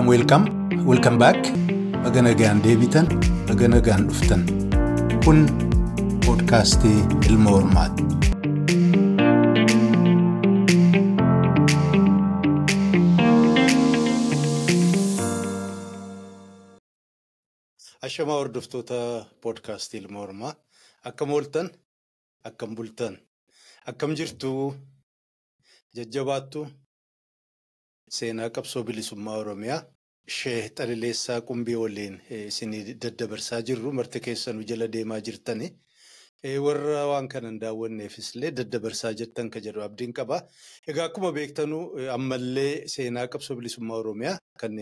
Welcome, welcome, welcome back. Baga nagaan deebitan, baga nagaan dhuftan. Kun poodkaastii Ilma Hormaati. Ashamaa hordoftoota poodkaastii Ilma Hormaa. Akkam ooltan, akkam bultan, akkam jirtu, jajjabaattu. Seenaa qabsoo bilisummaa Oromiyaa Sheek Xalileessaa Qumbii waliin isinii daddabarsaa jirru marti keessanuu jala deemaa jirtani. Warra waan kana hin daawwanneefis illee daddabarsaa jirtan ka jedhu abdiin qaba. Egaa akkuma beektanuu ammallee seenaa qabsoo bilisummaa Oromiyaa kan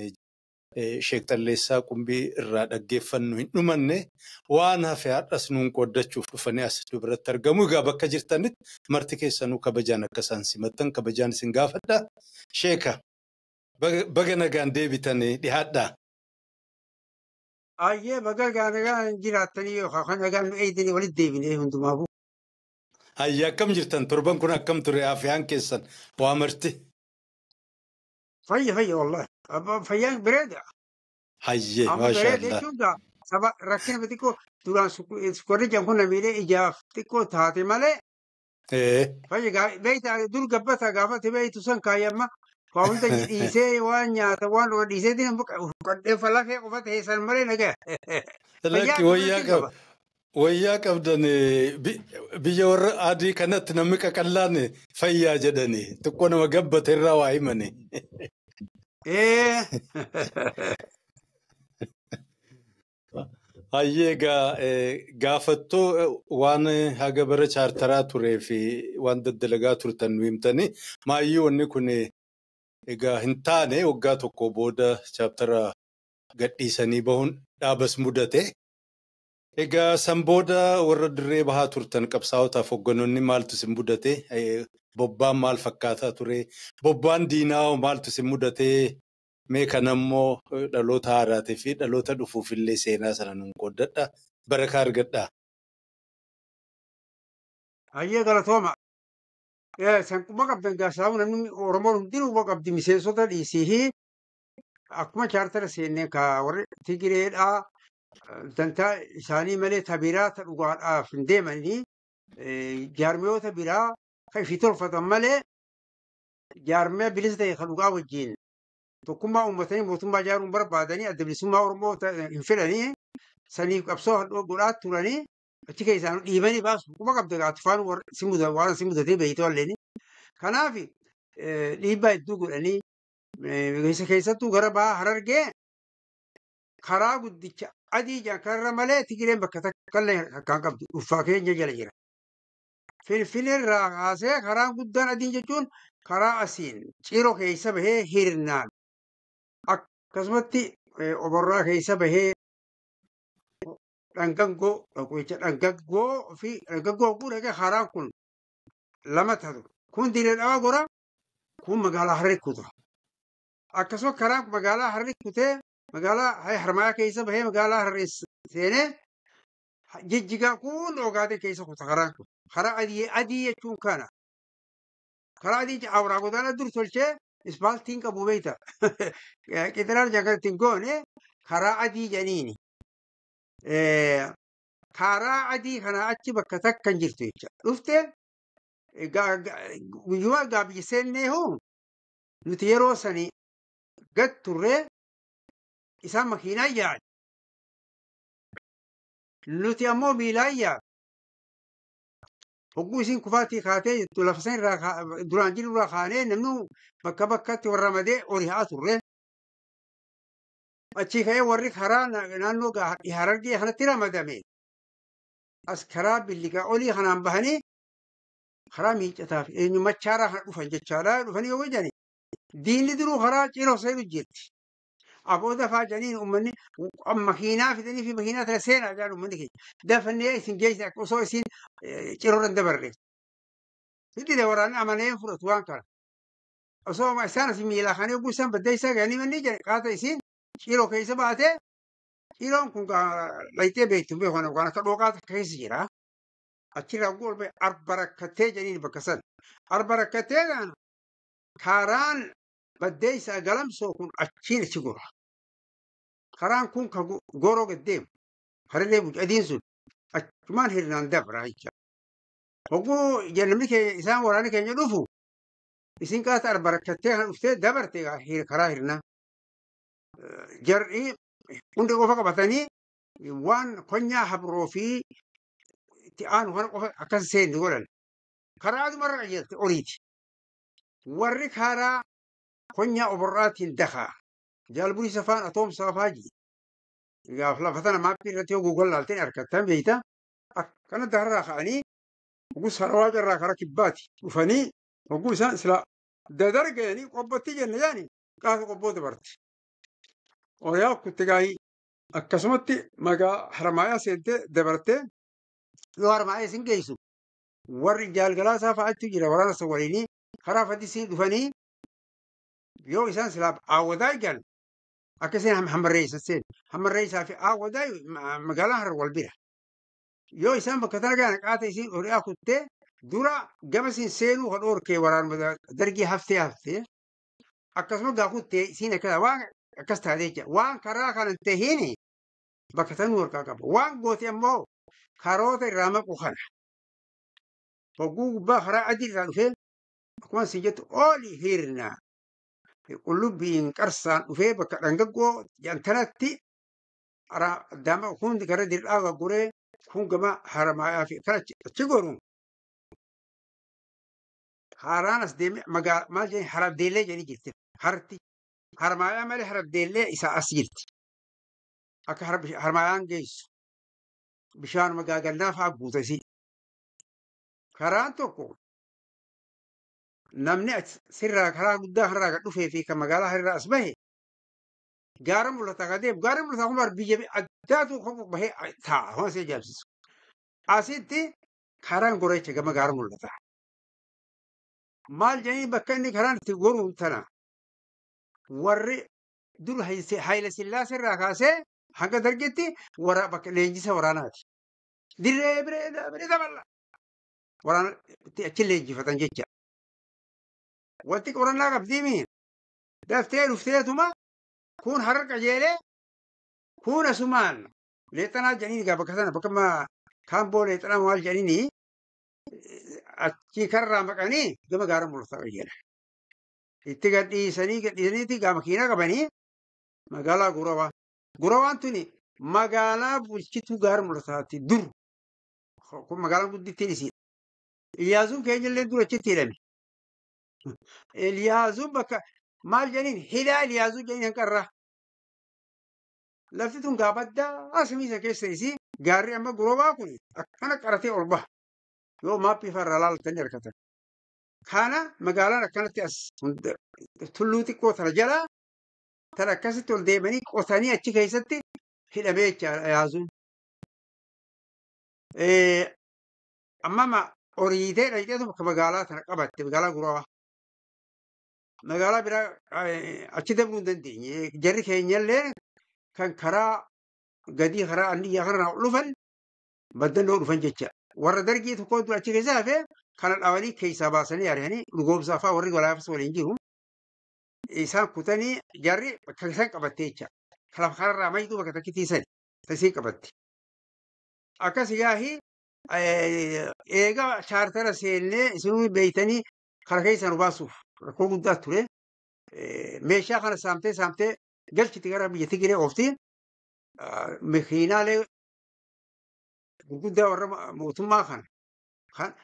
Sheek Xalileessaa Qumbii irraa dhaggeeffannu hin dhumanne waan hafe har'as nuun qooddachuuf dhufanii as dubaratti argamu. Egaa bakka jirtanitti marti keessanuu kabajaan akka isaan simattan kabajaan isin gaafadha. Sheeka, baga nagaan deebitanii dhiyaadhaa. Ayyee baga nagaan jiraattanii yookaan kan nagaan nu eegdanii walitti deebinee hundumaafuu. Ayyee akkam jirtan? Torban kun akkam ture afaan keessan waa marti? Fayya fayya wallahi. Fayyaan bareeda. Hayyee Amma bareeda maashaallah. jechuun saba rakkina xiqqoo duraan sukkarri jedhamu kun miidhee ijaaf xiqqoo taate malee fayya beektaa dur gabbata gaafate beektu san kaayyamma waa hunda dhiisee waan nyaata waan dhuga dhiisee diina qadheeffa lafee qofa ta'e san malee nagaya. Fayyaa Lakki wayyaa dubartiin qaba. qaba. Wayyaa qabdan biyya warra adii kanatti namni qaqallaan fayyaa jedhani xiqqoo nama gabbate irraa waa himani. Ee. Hayyee egaa gaafattoo waan haga bara chaartaraa turee fi waan daddalagaa turtan nu himtani. Maayyii wanni kun egaa hin taane waggaa tokko booda chaartara gadhiisanii bahuun dhaabas mudate. Egaa san booda warra dirree bahaa turtan qabsaa'otaaf hogganoonni maaltu isin mudate? Bobbaan maal fakkaataa ture? Bobbaan diinaa maaltu isin mudate? Mee kanammoo dhaloota haaraatii fi dhaloota dhufuuf illee seenaa sana nuun qooddadha. Barakaa argadhaa. Hayyee galatooma. San quba qabdan gaasaamu namni Oromoon hundinuu quba qabdi miseensota dhiisii fi akkuma chaartara seennee ka warri Tigireedhaa dantaa isaanii malee ta biraa ta dhugaadhaaf hin deemanii jaarmiyoota biraa kan ifii tolfatan malee jaarmiyaa bilisa ta'e kan dhugaa wajjin tokkummaa uummatanii mootummaa ijaaruun barbaadanii adda bilisummaa Oromoo hin fedhanii saniif qabsoo hadhoo godhaa turanii achi keessaa nu dhiibanii baasu quba qabda gaatufaan waan si mudatee beeytoo alleeni. Kanaaf dhiibbaa hedduu godhanii keessattuu gara bahaa Harargee karaa guddicha adii jaankarra malee Tigireen bakka takka illee kan qabdu dhuunfaa keenya jala jira. Finfinneerraa kaasee karaan guddaan adiin jechuun karaa asiin Ciroo keessa bahee Hirnaan akkasumatti Oborraa keessa bahee Dhangaggoo dhaquicha Dhangaggoo fi Dhangaggoo kun egaa karaan kun lama taatu. Kun Dirree Dhawaa gora kun magaalaa Hararee kuta. Akkasuma karaan magaalaa Hararee kutee magaalaa Harmaayaa keessa bahee magaalaa Hararee seenee Jijjigaa kun Ogaadeen keessa kuta karaan kun. Karaa adii adii jechuun kana. Karaa adii awuraa godaana dur tolchee ispaaltiin qabu beekta. Qixiraan jaakar ittiin goone karaa adii jedhaniini. Karaa adii kana achi bakka takka hin jirtu jecha. Dhuftee guyyuma gaabiyya seennee hoo nuti yeroo sani gad turree isaan makiinaa yaa'an. Nuti ammoo miilaan yaa'an. Hogguu isin kufaatii kaatee jirtu lafa san irraa duraan jiru irraa kaanee namni bakka bakkatti warra madee horii haa turre. Achii ka'ee warri karaa naannoo Harargee kanatti ramadame. As karaa billigaa olii kanaan bahanii karaa miiccataa fi eenyu machaaraa kana dhufan jechaadha. Dhufanii yoo jedhani diinni duruu karaa Ciroo seenu jirti. Aboo dafaa jedhaniin uummanni makiinaa fidanii fi makiinaa tana seenaa jedhan uummanni keenya. Dafannee isin geessine akka osoo isin Ciroo irra hin dabarre. Hiddi waraanni amanee fudhatu waan kana. Osoo isaan asii miilaa kana yogguu isaan baddeessaa ga'anii manni jedhan qaata isin Ciroo keessa baatee Ciroon kun layitee beektu beeku waan akka dhooqaa keessa jira. Achirraa gool ba'e arba rakkattee jedhaniin bakka sana. Arba rakkattee karaan Baddeessaa Galamsoo kun achiin achi gora. Karaan kun ka goroo gad deemu. Hararee bucadiin sun achumaan hirnaan dabra jecha. Hogguu namni keenya isaan waraana keenya dhufu isin qaata arba rakkattee kan dhuftee dabarte karaa hirnaa. Jarri hundi qofa qabatanii waan konyaa habroo fi itti aanu kana qofa akkas seenni godhan. Karaa adumarra qajeelte oliiti. Warri karaa konyaa oborraatiin dakaa. Jaalburii safaan atoomsaa faa jiri. Gaaf lafa tana maappii irratti yoo Google laalteen argattan beeyta. Akkana daharraa ka'anii hogguu sarawaa irraa karaa kibbaati dhufanii hogguu isaan sila dadarganii qobbatti jenne jaani qaasa qobboo dabarte. Oriyaa kutte gaayii akkasumatti magaa Harmaayaa seentee dabartee yoo Harmaayaa isin geessu warri jaalgalaasaa fa'aatu jira waraana isa waliinii karaa fadisiin dhufanii yoo isaan silaa aawwadaa eegan akka isin hammarreessa seen hammarreessaa fi aawwadaa magaalaa Harar wal bira. Yoo isaan bakka tana gahan qaata isin oriyaa kuttee dura gama isin seenuu kan dhoorkee waraanuma dargii haftee haftee akkasuma gaa kuttee isin akkana waan akkas taatee jira. Waan karaa kana hin tahiin bakka tanuu harkaa qaba. Waan goote ammoo karoota irraa maqu kana. Hogguu gubbaa karaa adii irraa dhufee akkuma isin jettu oli hirna. Qullubbiin qarsaan dhufee bakka dhangaggoo jantanatti dama kun gara dirqaa gagguree kun gama Haramaayaa fi kan achi goruun. Haraan as deemee magaa maal jedhani Harabdeellee jedhanii jirti. Harti Haramaayaa malee Harabdeellee isaa as jirti. Akka Haramaayaan geessu bishaan magaagannaa fa'aa guuta isii. Karaan tokko namni sirraa karaa guddaa kanarraa kan dhufee fi kan magaalaa irraa as bahe gaara mul'ataa kan deemu gaara mul'ataa kun biyya addaatu bahee taa'a waan si ajaa'ibsiisu. Asitti karaan goreecha gama gaara mul'ata. Maal jedhanii bakka inni karaan itti goruun tana warri dur Haayile Sillaasee irraa kaasee hanga dargitti wara bakka leenjisa waraanaati. Dirree biree biree dabala. Waraana achi leenjifatan jecha. Wanti qorannaa qabdiimi daftee dhufteetuma kun Harar qajeelee kun asumaan leexanaa jedhanii egaa bakka sana bakka kaamboo leexanaa maal jedhanii achi karraa maqanii gama gaara mul'ataa qajeelan. Itti gadhiisanii gadhiisaniiti gaa makiinaa qabanii magaalaa Gurawaa. Gurawaan tuni magaalaa bulchituu gaara mul'ataati dur. Kun magaalaan guddittiin isiidha. Iyyaasuun keenyallee dur achitti hidhame. Eliyaasuun bakka maal jedhaniin hidhaa Eliyaasuu jedhaniin hanqarraa. Lafti tun gaabaddaa samiisa keessa isii gaarri amma Gurawaa kun akkana qaratee ol baha. Yoo maappii farra laaltanii argatan. Kana magaalaan akkanatti as tulluu xiqqoo tana jalaa tana akkasitti ol deemanii qotanii achi keessatti hidhamee jechaadha Yaasuun. Amma oriitee dhaqxeetu bakka magaalaa tana qabatte magaalaa Gurawaa. Magaalaa biraa achi dabruu hin dandeenye. Jarri keenyallee kan karaa gadii karaa anniyyaa kanarraa ol dhufan baddannoo dhufan jecha. Warra dargii tokko dura achi keessa hafee kana dhaabanii keessaa baasanii ari'anii dhugoomsaa fa'aa warri walaafas waliin jiru. Isaan kutanii jarri bakka isaan qabatte jecha. Kalaaf kararraa mayituu bakka takkitti sani isiin qabatte. Akkas gaahii eega chaartara seennee isinuu beeytanii kara keessaa nu baasuuf rakkoo guddaa ture. Meeshaa kana saamtee saamtee galchiti gara biyya Tigiree oofti. Makiinaalee gurguddaa warra mootummaa kana kan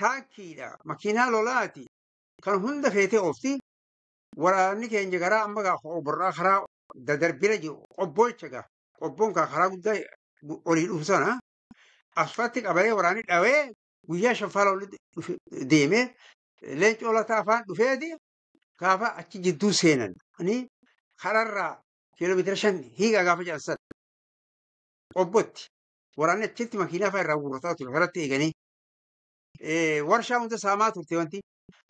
taankiidha makiinaa lolaati kan hunda feetee oofti. Waraanni keenya garaa amma gaa oborraa karaa dadarbira jiru qobboo jecha gaa qobboon gaa karaa guddaa olii dhufu sana asfaltti qabalee waraanni dhawee guyyaa shanfaala olii deemee leencoo lataa afaan dhufeeti gaafa achi jidduu seenan ani kararraa kiiloomeetira 5 hiigaa gaafa jedhan sana qobbotti waraanni achitti makiinaa fa'aa irraa guurrataa ture karatti eeganii warshaa hunda saamaa turte wanti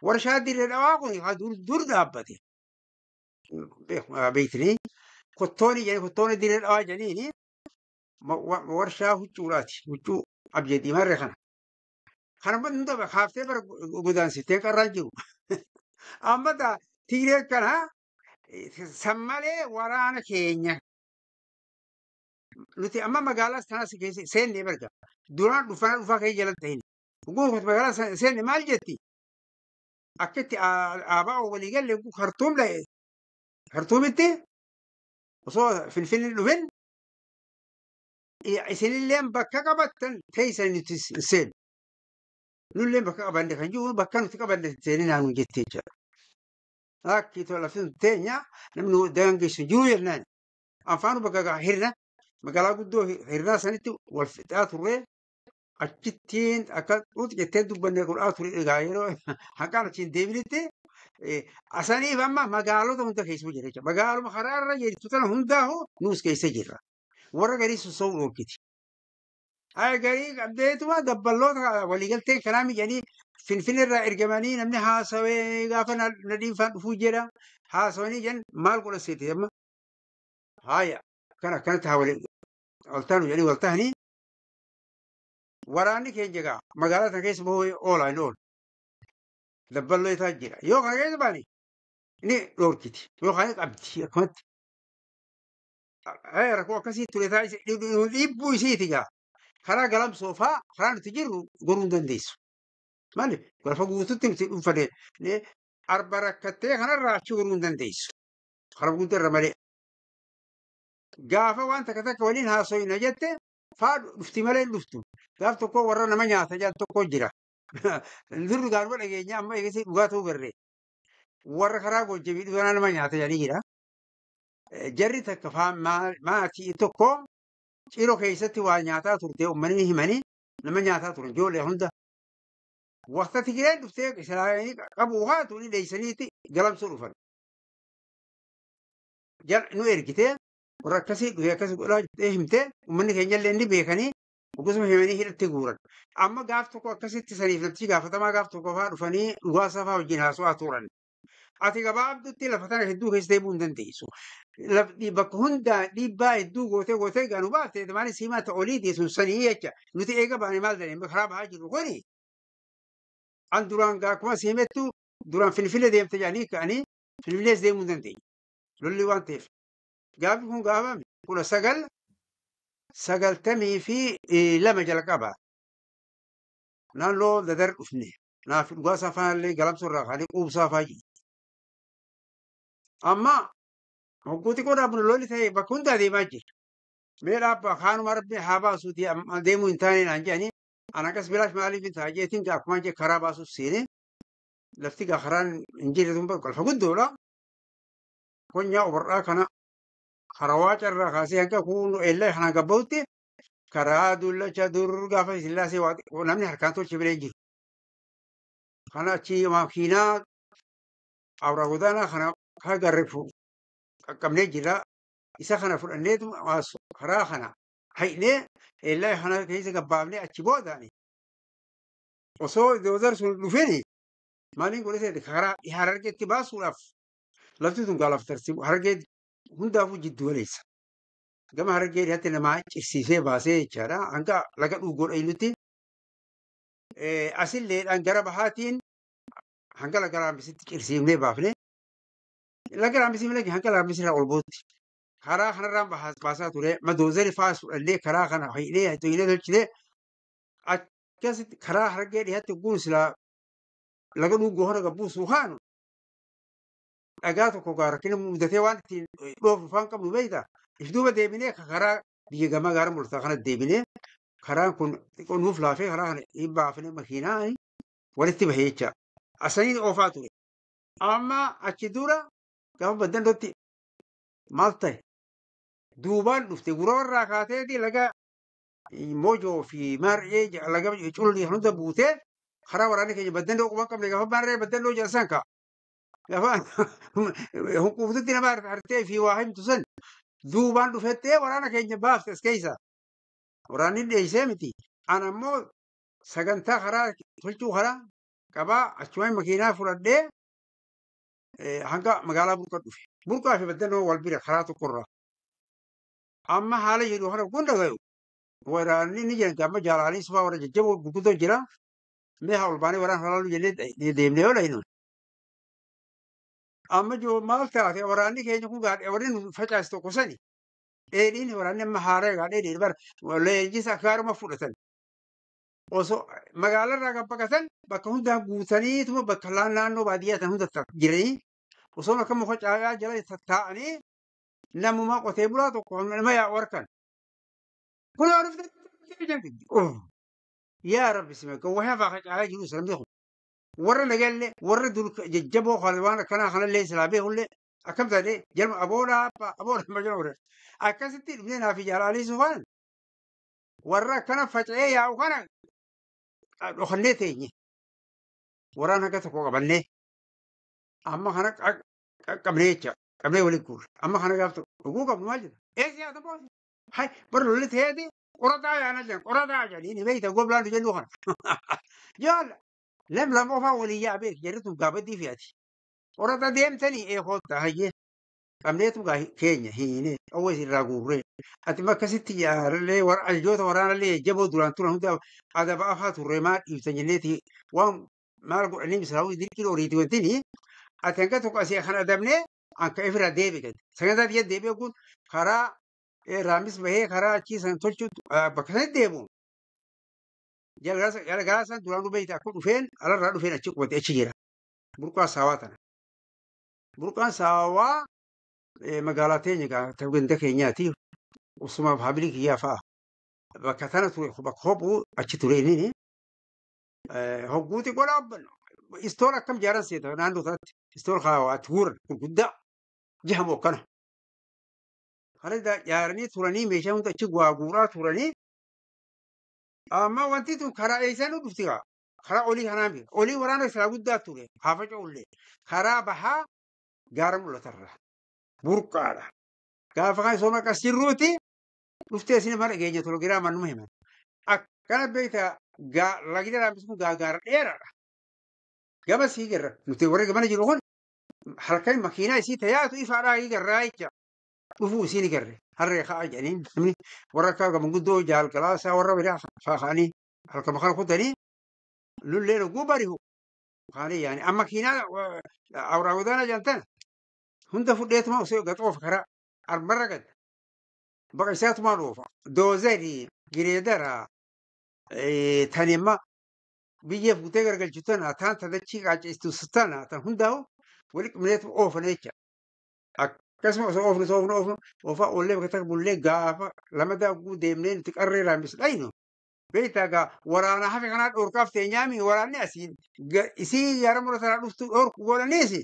warshaa dirree dhawaa kun dur dhaabbate beektanii kottoonii jedhanii kottoonii dirree dhawaa jedhaniini warshaa huccuudhaati huccuu abjeetii marree kana. Kana hunda kaaftee bara godaansitee qarraan jiru. Amma taa Tigree kana San malee waraana keenya nuti amma magaalaa sanas keessa seenne barga. Duraan dhufana dhufaa kee jala ta'in. Guutuu magaalaa sana seenne maal jetti? Akka itti aabaa walii galle Khartuum dha'e. Khartuumitti osoo Finfinnee dhufin isinillee bakka qabattan teessan nuti hin seenu. Nullee bakka qabanne kan jiru bakka nuti qabanne seeninaa nuun jettee jira. Akki tola lafti teenya namni daangessu jiru jennaan. Anfaanu bakka hirna magaalaa guddoo hirnaa sanitti wal fixaa turre achittiin akka xuuxi jettee dubbanne godhaa ture egaa yeroo hanqaan achiin deebinitti asaniif amma magaalota hunda keessa jira jechuudha. Magaaluma karaarra jirtu tana hundaahu nuus keessa jirra. Warra garii sossoobu dhoorkiti. Ay garii qabdeetuma dabballoota waliigalteen kanaa mijanii Finfinnee irraa ergamanii namni haasawee gaafa nadhiinfaan dhufuu jedha. Haasawanii jedhan maal godhan seete amma. Haaya kan akkanatti haa waltaanu jedhanii waltahanii waraanni keenya egaa magaalaa tana keessa bahuu oolaa hin oolu. Dabballoo isaa jira. Yoo kana keessa baane ni dhoorkiti. Yoo kana qabdi akkamatti. Rakkoo akkasii ture taa'ee dhiibbuu isiiti gaa. Karaa galamsoo fa'aa karaa nuti jirru goruu hin dandeessu. Maali lafa guututti nuti dhuunfane arba rakkattee kanarraa achi goruu hin dandeessu. Karaa guutuu irra malee. Gaafa waan takka takka waliin haasoyina jette fa'aa dhufti malee hin dhuftu. Gaaf tokko warra nama nyaata jedhan tokko jira. Durri gaaruma dhageenya amma eegasii dhugaa ta'uu barree. Warra karaa Gojjabii dhugaa nama nyaata jedhanii jira. Jarri takka fa'aa maatii tokko ciroo keessatti waa nyaataa turte uummanni himanii nama nyaataa turan ijoollee hunda. Waqta Tigireen dhuftee Israa'elii qabu haatu ni dheessaniiti galamsuu dhufan. Nu ergitee warra akkasii dhufee akkasii godhaa jettee himtee uummanni keenyallee ni beekanii akkasuma himanii hidhatti guuran. Amma gaaf tokko akkasitti saniif namtichi gaafatamaa gaaf tokko fa'aa dhufanii dhugaasaa fa'aa wajjin haasawaa turan. Ati gabaabdutti lafa tana hedduu keessa deemuu hin dandeessu. Bakka hundaa dhiibbaa hedduu gootee gootee gaanu baafte maali siimaa ta'e oliiti sun sanii jecha nuti eega baane maal dandeenye karaa bahaa jirru kuni. An duraan akkuma siimettu duraan Finfinnee deemte jedhanii ka'anii Finfinnees deemuu hin dandeenye. Lolli waan ta'eef. Gaafni kun gaafame 1992 jalqaba. Naannoo Dadar dhufne. Naaf dhugaasaa faanallee galamsoo irraa kaanee quubsaa fa'aa jiru. Amma hogguuti qodaa buna lolli ta'e bakka hundaa deemaa jira. Mee dhaabbaa kaanuma rabbi haa baasuuti deemuu hin taane naan jedhanii an akkas bilaash maaliif hin ta'a jeetiin gaa akkuma jee karaa baasuuf seenee lafti gaa karaan hin jirre tun lafa guddoodha. Konyaa obarraa kana karawaa carraa kaasee hanga kuun eellee kanaan gabba'utti karaa dullacha dur gaafa sillaasee namni harkaan tolche bira hin jiru. Kana achi makiinaa awraa godaanaa kana kaa garreeffu qaqqabnee jira. Isa kana fudhanneetu karaa kana haynee eellee kana keessa gabbaafnee achi boodaani. Osoo doozar sun dhufini maaliin godhate karaa Harargeetti baasuudhaaf lafti tun gaalaaf tarsiibu Harargee hundaafuu jiddu galeessa. Gama Harargee dhiyaatti namaa cirsiisee baasee jechaadha. Hanga laga dhuugoo dhayinutti asilleedhaan gara bahaatiin hanga laga raambisitti cirsiifnee baafne. Laga raambisii malee hanga raambisii irraa ol bootti. Karaa kanarraan baasaa ture. Madoozari fa'aa fudhannee karaa kana hidhee to'inee tolchinee akkasitti karaa Harargee dhiyaatti guun silaa laga dhuugoo hora gabbuusuu haanu. Dhagaa tokko gaa rakkina mudatee waan ittiin dhoofu faan qabnu beektaa. If duuba deebinee karaa biyya gamaa gaara mul'ataa kana deebinee karaan kun xiqqoo nuuf laafee karaa kana baafnee makiinaa walitti bahee jecha. Asaniin oofaa ture. Amma achi dura gaafa baddandootti maal ta'e duubaan dhufte gurra kaateeti laga Mojoo fi Mar'ee laga cululii hunda buutee karaa waraanni keenya baddandoo quban qabne gaafa mar'ee baddandoo jedhan ka'a. Gaafa hunquuftutti nama hartee fi waa himtu san duubaan dhufettee waraana keenya baafte as keessa. Waraanni dheessee miti. An ammoo sagantaa karaa tolchuu karaa qabaa achumaan makiinaa fudhadhee hanga magaalaa Burqaa dhufe. Burqaa fi baddandoo wal bira karaa tokkorra. Amma haala jedhu kana kun dhagayu. Waraanni ni jiran amma jaalanii sufaa warra jajjaboo gurguddoo jira. Mee haa ol baanee waraana halaaluu jennee deemnee yoo dhayinu. Amma joo maal taate waraanni keenya kun gaadhe warri nu facaase tokko sani. Dheedhiin waraanni amma haaraa egaa dheedhiin bara leenjis akkaaruma fudhatan. Osoo magaalarraa kan baqatan bakka hundaa guutaniituma bakka naannoo baadiyyaa tan hunda jiranii osoo akka muka caayaa jala taa'anii namuma qotee bulaa tokko nama yaa'u harkan. Kun yoo dhufte yaa rabbi sima gawwaa hafaa ka caalaa jiru sana beeku. Warra nagallee warra dur jajjaboo waan akkanaa kanallee silaa beekullee akkam taatee jalma aboodhaa aboodhaa ma jedhamu akkasitti dhufnee naaf jaalaalii sufaan warra akkana faca'ee yaa'u kana dhokannee teenye waraan akka tokko qabannee amma kana qabnee jecha qabnee waliin guurre amma kana gaaf tokko dhuguu qabnu maal jedha eessi yaa tokko hay bara lolli ta'eeti qorataa yaana jedhan qorataa jedhanii ni beekta goblaan nu jennu kana jaala lam lama qofaa walii yaa beek jarri tun gaafadii fi'ati qorata deemtanii eekoota hayyee qabneetu gaa keenya hiine qawwees irraa guurree ati akkasitti yaarallee ajajoota waraanallee jaboo duraan turan hunda adaba afaa turre maa dhiibtan jenneeti waan maal godhanii mislaawuu dirqii horiiti wantini ati hanga tokko asii kan adabnee anka ifirraa deebi gadi sagantaa xiyya deebi'e kun karaa raamis bahee karaa achii san tolchuu bakka sanatti deebi'u. Jalgaa san duraan beeyte akka dhufeen alarraa dhufeen achi qubate achi jira. Burqaa saawaa tana. Burqaan saawaa magaalaa teenya ganda keenyaati. Usumaaf habilii kiyyaa fa'a. Bakka tana ture bakka hophuu achi ture inni hogguuti godha istoor akkam jaaran seeta naannoo tanatti istoor kaawaatti guuran gurguddaa jahamu akkana. Kana jaaranii turanii meeshaa hunda achi waa guuraa turanii amma wanti tun karaa eessaan nu dhufti kaa karaa olii kanaan bira olii waraana isaa guddaa ture haa faca'ullee karaa bahaa gaara mul'atarra burqaadha. Gaafa kan sooma akkas jirruuti dhuftee isin mara geenya tolo giraa mannuma himan. Akkana beektaa lagina raammis kun gaara dheeraadha. Gama sii garra nuti warri gamana jiru kun halkan makiinaa isii tayaatu ifaadhaa garraa jecha dhufuu isii ni garre harree ka'a jedhanii namni warra akka gamanguddoo jaalgalaasaa warra biraa faa'anii halkan makana kutanii lullee dhuguu bari'u. Kaanii yaani amma makiinaa awraa godaanaa jedhan hunda fudheetuma osoo gaxoof karaa armarra gad baqaysaatumaa dhoofa doozerii gireedara tanimma biyya fuutee gargalchitu tana taan tadachii qaaceessitu tana tan hundaa'u wali qimneetu oofan jecha. Akkasuma osoo oofnu oofnu oofnu oofaa oollee bakka takka bullee gaafa lama daakuu deemnee nuti qarree raammis dhaynu. Beektaa gaa waraana hafe kanaa dhoorkaaf teenyaami waraanni asiin isii gaara murataa dhuftu dhoorku godhaniisi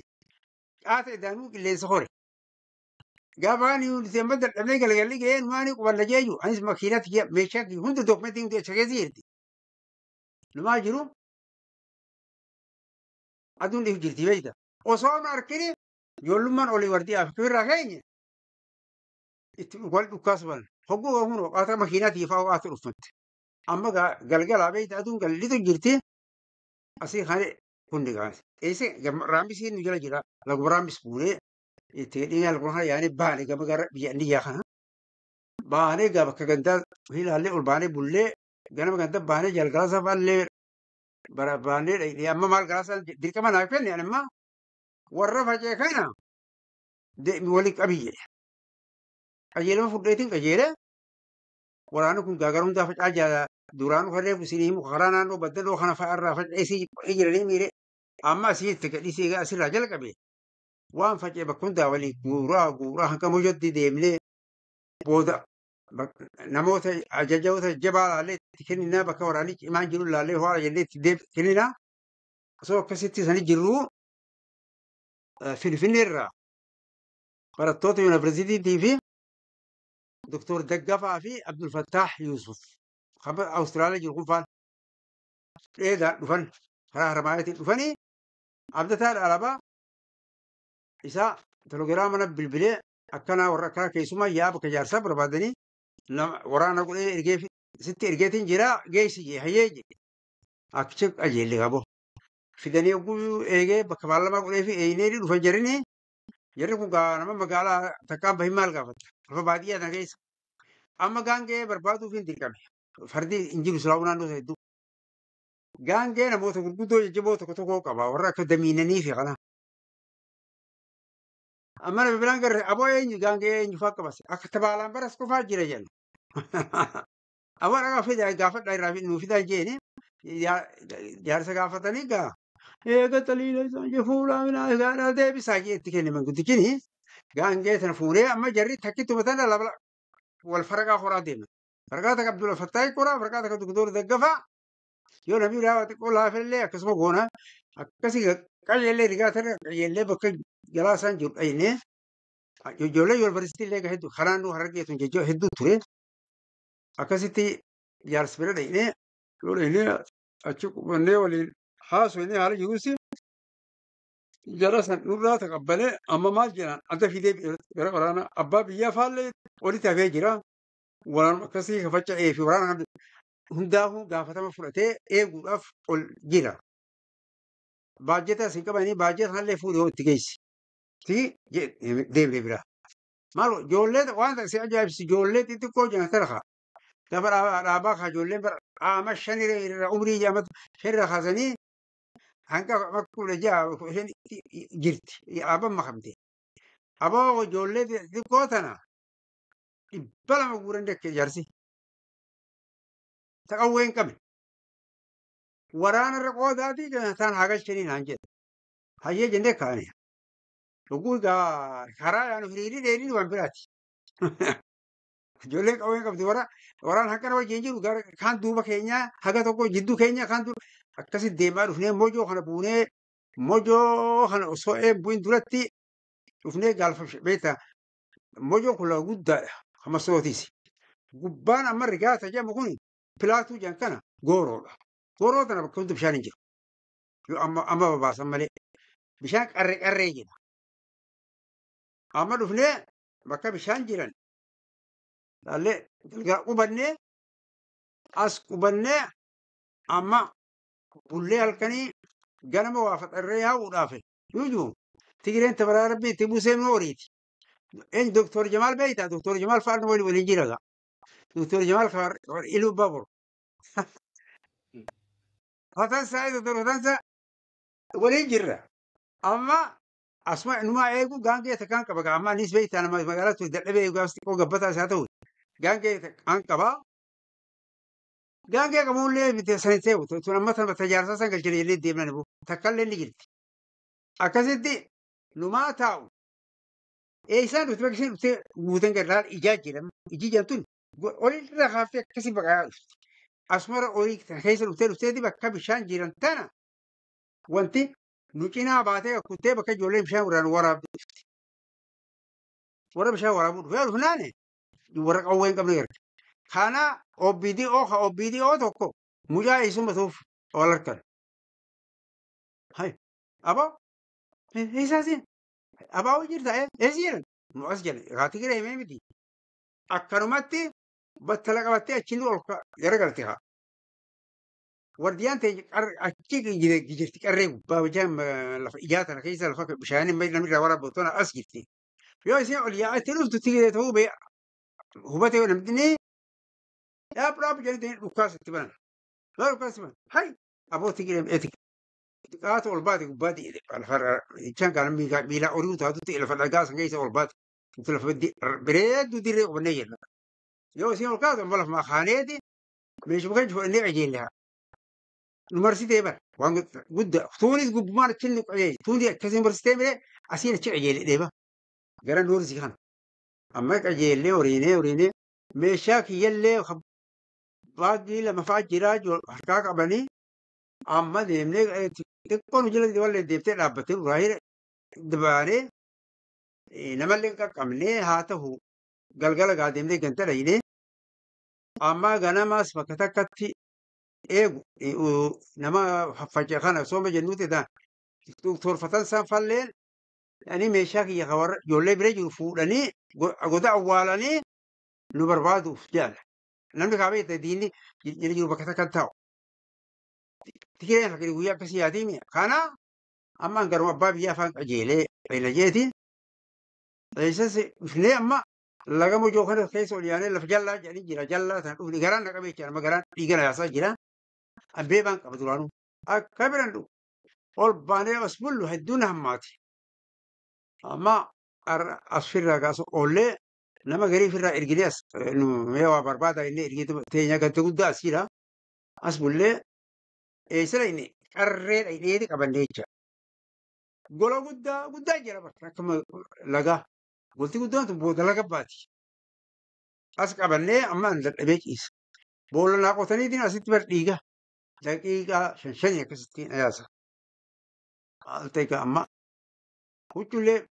qaata idaanuu qilleensa hore. Gaafa ani nuti amma dadhabnee galgalli ga'ee numaani qubanna jeeyu anis makiinatti meeshaa hunda dookumentii hundi achi keessa jirti. Numaa jiru aduun dhiif jirti beekta. Osoo nu argine ijoollummaan olii wardii afirraa keenye itti wal dhukkaasuban hogguu kun qaata makiinaatiif haa qaata dhufatte. Amma galgalaa beekta aduun gallitu jirti asii kan hundi gaase. Eessa raambisiin nu jala jira laguma raambis buunee itti dhiingaa laguma kana yaanee baane gama gara biyya inniyyaa kana. Baanee gaa bakka gandaa ilaallee ol baanee bullee ganama ganda baanee jalgalaa fa'aallee baanee dhaqnee amma maal galaasaa dirqama naaf kenne ani amma warra faca'e kana waliin qabii jedhe. Qajeelama fudheetiin qajeele waraanni kun gaagara hundaa faca'aa jira duraanuu kan isinii himu karaa naannoo baddaloo kana fa'a irraa faca'ee jiranii miire amma asii itti gadhiisee asirraa jalqabe waan faca'e bakka hundaa waliin guuraa guuraa hanga mojotti deemnee booda namoota ajajoota jabaa laallee itti kenninaa bakka waraanni cimaan jiru laallee ho'aa jennee itti kenninaa osoo akkasitti isanii jirru Finfinneerraa barattoota yuunivarsiitiitii fi Doktor Daggafaa fi Abdul Fattaah Yuusuf kan Awustiraaliyaa jiru kun faan dheedaan dhufan karaa Haramaayaatiin dhufanii abdataa alaabaa isaa telegiraama mana bilbilee akkanaa warra akkanaa keessumaa yaa bakka jaarsaa barbaadanii waraana godhee ergee sitti ergeetiin jira geessi jee hayyee jee akkicha qajeelle qabo. Fidanii oguu eegee bakka baalamaa godhee fi eenyee dhufan jiranii jarri kun nama magaalaa takkaan bahin maal gaafata lafa baadiyyaa tana keessa. Amma gaangee barbaaduuf hin dirqame fardi hin jiru silaa'uu naannoo isa hedduu. Gaangee namoota gurguddoo jajjaboo tokko tokko qaba warra akka damiinanii fi kana. Amma nama biraan garre aboo eenyu gaangee eenyu fa'aa qabas akka tabaalaan baras qofaa jira jenna. Aboo dhagaa fidaa gaafadhaa irraa nuu fidaa jeeni jaarsa gaafatanii gaa. Eega xaliila isaan jee fuudhaa minaa gaadhaa deebisaa jee itti kenne manguddichini gaangee sana fuudhee amma jarri takkittuma tana lama wal faraqaa horaa deema. Faraqaa takka Abdul Fattaahi qoraa faraqaa takka Doktor Daggafaa yoo namni biraa xiqqoo laafellee akkasuma goona akkasii qajeellee rigaa tana qajeellee bakka galaasaan jiru dhaynee ijoollee yuunivarsiitii illee hedduu karaan nu harargeetu jejjoo hedduu ture akkasitti jaarsa bira dhaynee yoo dhaynee achi qubannee waliin haasofnee haala jiruusi jara san nurraa taqabbalee amma maal jedhan adda fidee gara waraana abbaa biyyaa faallee walitti hafee jira waraana akkasii kafaca'ee fi waraana hundaafuu gaafatama fudhatee eeguudhaaf ol jira. Baajjeta isin qabanii baajjeta kanallee fuudhee yoo itti geessi. Ti deemnee bira. Maal ijoollee waan si ajaa'ibsi ijoollee xixiqqoo jiran tana kaa. Gaafa dhaabaa kaa ijoolleen bara qaama shanirra umrii shanirra kaasanii hanga 16-15 jirti. Dhaabaan makamte. Aboo ijoollee xixiqqoo tana 200 guuran dekke jaarsi. Taqawwee hin qabne. Waraana irra qoodaatii taan haa galchanii naan jedhe. Hayyee jennee kaane. Dhuguu egaa karaa yaanu hiriirii dheeriin waan biraati. Ijoolleen qawwee qabdi waraan hakkana wajjin jiru kaan duuba keenyaa haga tokko jidduu keenyaa kaan duuba akkasitti deemaa dhufnee mojoo kana buunee mojoo kana osoo bu'in duratti dhufnee gaalfa beektaa mojoo kun lafa guddaadha hamasootiis. Gubbaan amma rigaata jedhamu kun pilaatuu jedhan kana gooroodha. Gooroo tana bakka hundi bishaan hin jiru. Yoo amma amma babaasan malee bishaan qarree qarree jedha. Amma dhufnee bakka bishaan jiran laallee galgala qubannee as qubannee amma bullee halkanii ganama waa faxarree yaa'uudhaaf yuuju Tigireen tabaraa rabbii itti buusee nu horiiti. Een Doktor Jamaal beektaa? Doktor Jamaal fa'aan waliin waliin jira gaa. Doktor Jamaal iluu babur. Fatansaa Doktor Fatansaa waliin jirra. Amma asuma numaa eegu gaangee takkaan qaba gaa. Amma anis beektaa nama magaalaa ture dadhabee eegu gaafas xiqqoo gabbataa isaa ta'u gaangee takkaan qaba. Gaangee qabuullee miti san ta'u tun amma tana tajaajila san galchine jennee deemnan bu takkallee ni jirti. Akkasitti numaa taa'u. Eessaan dhufte bakka isheen dhuftee guutan gara ijaa jedhama. Ijji jedhamtuun olirra kaaftee akkasii baqaa dhufti. Asumara olii keessa dhuftee dhufteeti bakka bishaan jiran tana wanti nu cinaa baatee kuttee bakka ijoolleen bishaan waraan waraabdu dhufti. Warra bishaan waraabuu dhufee dhufnaane warra qawwee hin qabne garga. Kana OBDO ka OBDO tokko mucaa eessumatuuf wal harkan. Hai aboo eessaasi abaa'oo jirta eessi jedhan nu as jedhan haati gara himee miti. Akkanumatti battala qabattee achiin ol garagalte haa. Wardiyaan ta'e achi jirti qarree gubbaa bishaan lafa ijaa tana keessa lafa bishaan namni irraa waraabatu tana as jirti. Yoo isheen ol yaa'attee dhuftu tigiree ta'uu bee hubatee namni dhaab dhaab jedhanii dhukkaas itti banan. Yoo dhukkaas itti banan hai aboo tigiree eeti xiqqaatu ol baate gubbaatti lafa jechaan kan miilaa horii taatutti lafa dhagaa san keessa ol baate. Lafa bareedduu dirree qubannee jenna. Yoo isheen ol kaatu amma lafa kaaneeti meeshuma kan fudhannee qajeelle haa. Nu marsitee bara waan guddaa tuunis gubbumaan achi nu qajeele tuuni akkasiin marsitee malee asiin achi qajeele dheeba gara noorsii kana. Amma qajeellee horiinee horiinee meeshaa kiyyallee baagii lama fa'aa jiraa harkaa qabanii amma deemnee xiqqoo nu jala wallee deemtee dhaabbattee nurraa dabaanee namallee hin qaqqabnee haa ta'u galgala gaa deemnee ganta dhayinee amma ganamaas bakka takkatti eegu nama faffaca'e kana sooma jennuuti ta'a. Torfatan san falleen ani meeshaa kiyya kan warra ijoollee bira jiru fuudhanii goda awwaalanii nu barbaaduuf jaala. Namni kaabee itti diinni jira jiru bakka takka taa'u. Tikireen fakkiin guyyaa akkasii yaatiimi. Kana amma garuu abbaa biyyaa afaan qajeelee jeeti. Eessas dhufnee amma laga mojoo kana keessa ol yaanee lafa jallaa jedhanii jira. Jallaa sana dhufne garaan na qabee jira. Amma garaan dhiiga na yaasaa jira. Abbee baan qaba duraanuu. Akka biran dhufu. Ol baanee as bullu hedduun hammaati. Amma Asirraa kaasa oollee nama garii ofirraa erginee as mee waa barbaada inni ergee teenya gante guddaa as jira. As bullee eessira inni qarree dhayneeti qabannee jecha. Gola guddaa guddaa jira bakka akkuma lagaa. Golti guddaan tun booda laga baati. As qabannee amma an dadhabee ciisa. Boolla naa qotaniitiin asitti bar dhiiga. Daqiiqaa 5 akkasitti na yaasa. Maal ta'e amma huccuullee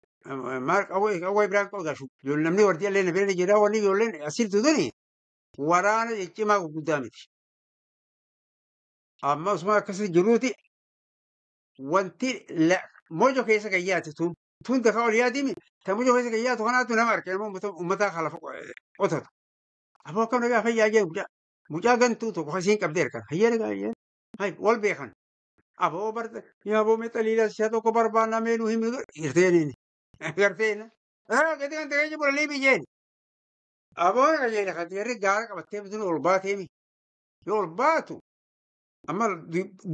maal qawwee qawwee biraan qabu gaashu. Namni wardi illee na bira jira wanni ijoolleen asirtu tuni waraana ciccimaa gurguddaa miti. Amma osuma akkasii jiruuti wanti mojo keessa kan yaate tun tun dafa ol yaadimi ta mojo keessa kan yaatu kanaatu nama arge nama uummataa kalafa qotatu. Aboo akkam nagaa fayyaa jee mucaa mucaa gantuu tokko isiin qabdee harkaan hayyaa nagaa hayyaa hay wal beekan. Aboo barta yaa aboo mee xaliilaa si'a tokko barbaannaa mee nu himi garteeniin garteen gadi kan ta'ee jiru liibi jeen. Aboo qajeela kan ta'e gaara qabattee bituun ol baateemi yoo ol baatu amma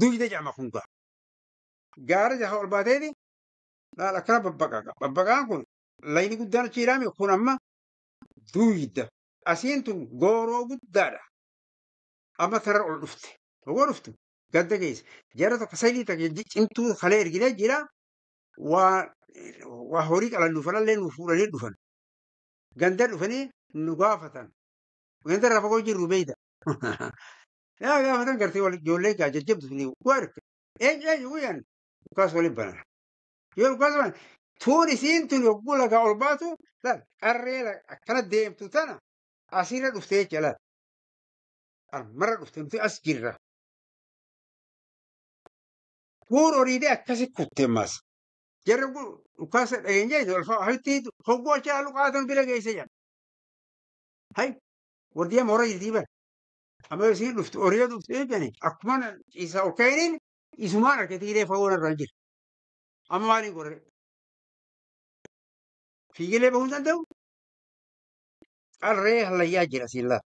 duyda jedhama kun gaa. Gaara jaha ol baateeti laal akkana babbaqaqa. Babbaqaan kun layni guddaan achi jiraame kun amma duyda. Asiin tun gooroo guddaadha. Amma tarar ol dhufte. Ogoo dhuftu gadda geesse. Jara tokko sadii takka cimtuu kalee erginee jira. Waa horii qalan nuufanallee nu fuudhanii dhufan. Ganda dhufanii nu gaafatan. Ganda irraa fagoo jirru beeyta. Yaa gaafatan gartee wal ijoollee gaa jajjabdu suni waa erga. Eenyu eenyu guyyaan dhukaas waliin banan. Yoo dhukaas banan tuun isiin tun yogguu lagaa ol baatu laal qarree akkana deemtu tana asirra dhuftee jecha laal. Armarra dhufte nuti as jirra. Tuun horiidee akkasi kutte ammas. Jarri dhukaasa dhageenyee ol fa'a hogguu achi halluu qaatan bira geesse jedhan. Hay wardiyaa moora jirtii bara. Amma isiin dhuftu horii dhuftu eegani akkuma ciisaa ol ka'iniin isumaan harkatti fagoo irra jira. Amma maaliin godhe? Fiigilee bahuu hin danda'u. Qarree hallayyaa jira siin laata.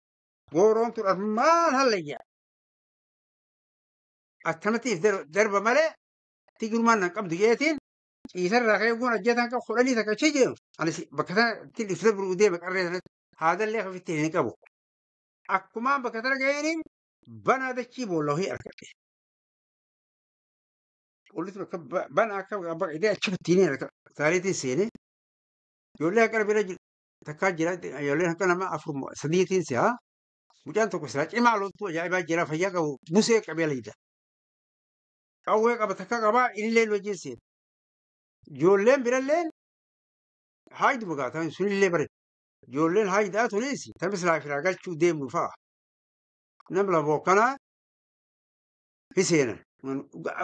Gooroon tun armaan hallayyaa. Akkanatti if darba malee tigirmaan nan qabdu jeetiin ciisarraa ka'ee goon ajjataan qabu 10 takka achi jiru. Anis bakka sanatti if darbu deema qarree sanatti haadallee ofitti hin qabu. Akkumaan bakka tana ga'eeniin banaa dachii boolla ofii argadhe. Qolli tun akka banaa akka baqatee achi bittiinii taariitiin seenee ijoollee akka bira takkaa jira ijoolleen akka nama 4 3tiin si'a. Mucaan tokko silaa cimaa loltuu ajaa'ibaa jira fayyaa qabu busee qabee layda. Qawwee qaba takka qabaa innillee wajjin seene. Ijoolleen birallee haayiduma gaataa sunillee bare. Ijoolleen haayidaa tunis taphni silaa firaa galchuu deemnu fa'a. Nama lama akkanaa hin seenan.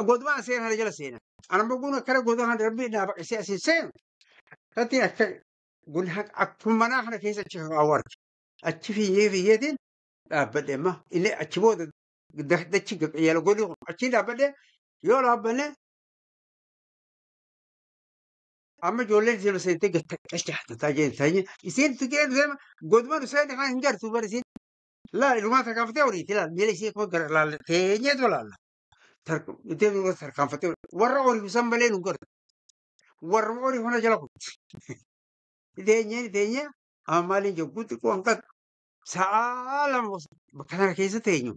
Goduma seenan jala seenan. Anammoo kun akkana goduma kana rabbi naa baqisee asiin seenu. Tattiin akka akkuma manaa kana keessa achi kaawwa arge. Achi fiiyyee fiiyyeetiin dhaabbadhe amma inni achi booda dachi qayyala godhi kun achiin dhaabbadhe yoo dhaabbanne amma ijoolleen isheen seentee gattaqqa tataa jeen taa'ee isiin tuqee deema goduma nu seente kan hin gartuu bar isiin laal ilumaa tarkaanfatee horiiti laal miila isii akkuma gara laal teenyeetu laalla. Ittiin nurra tarkaanfatee warra horii san malee nu gartu warra horii hona jala kutti. Teenyee teenyee amma maaliin jiru xiqqoo hanqatu sa'a 2 bakka kana keessa teenyu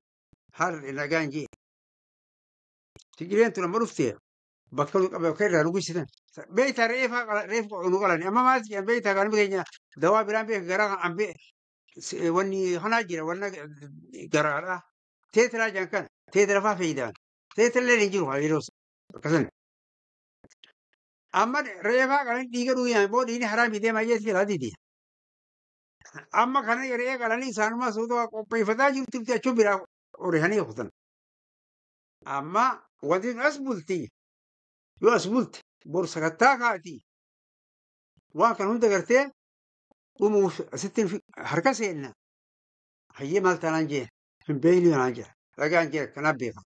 haala nagaan jee. Tigireen tun amma dhuftee bakka nu qabe bakka irraa nu gussitan. Beektaa reefa reefa nu qalani amma maal jedhan beektaa kan keenya dawaa biraan beeka garaa kan ambe wanni kanaa jira wanna garaadha. Teetiraa jedhan kana teetira faa fayyadaman. Teetirlee hin jiru yeroo akkasan. Amma reefaa qalanii dhiiga dhugan booda inni haraamii deemaa jeetti jala didi. Amma kana re'ee qalanii isaanuma suuta qopheeffataa jirtu achuu biraa horihanii kutan. Amma wanti as bulti yoo as bulte boru sakattaa kaati waan kana hunda gartee dhumuuf asitti harka seenna. Hayyee maal taanaan jee hin beekni naan jira ragaan jira kanaaf beekama.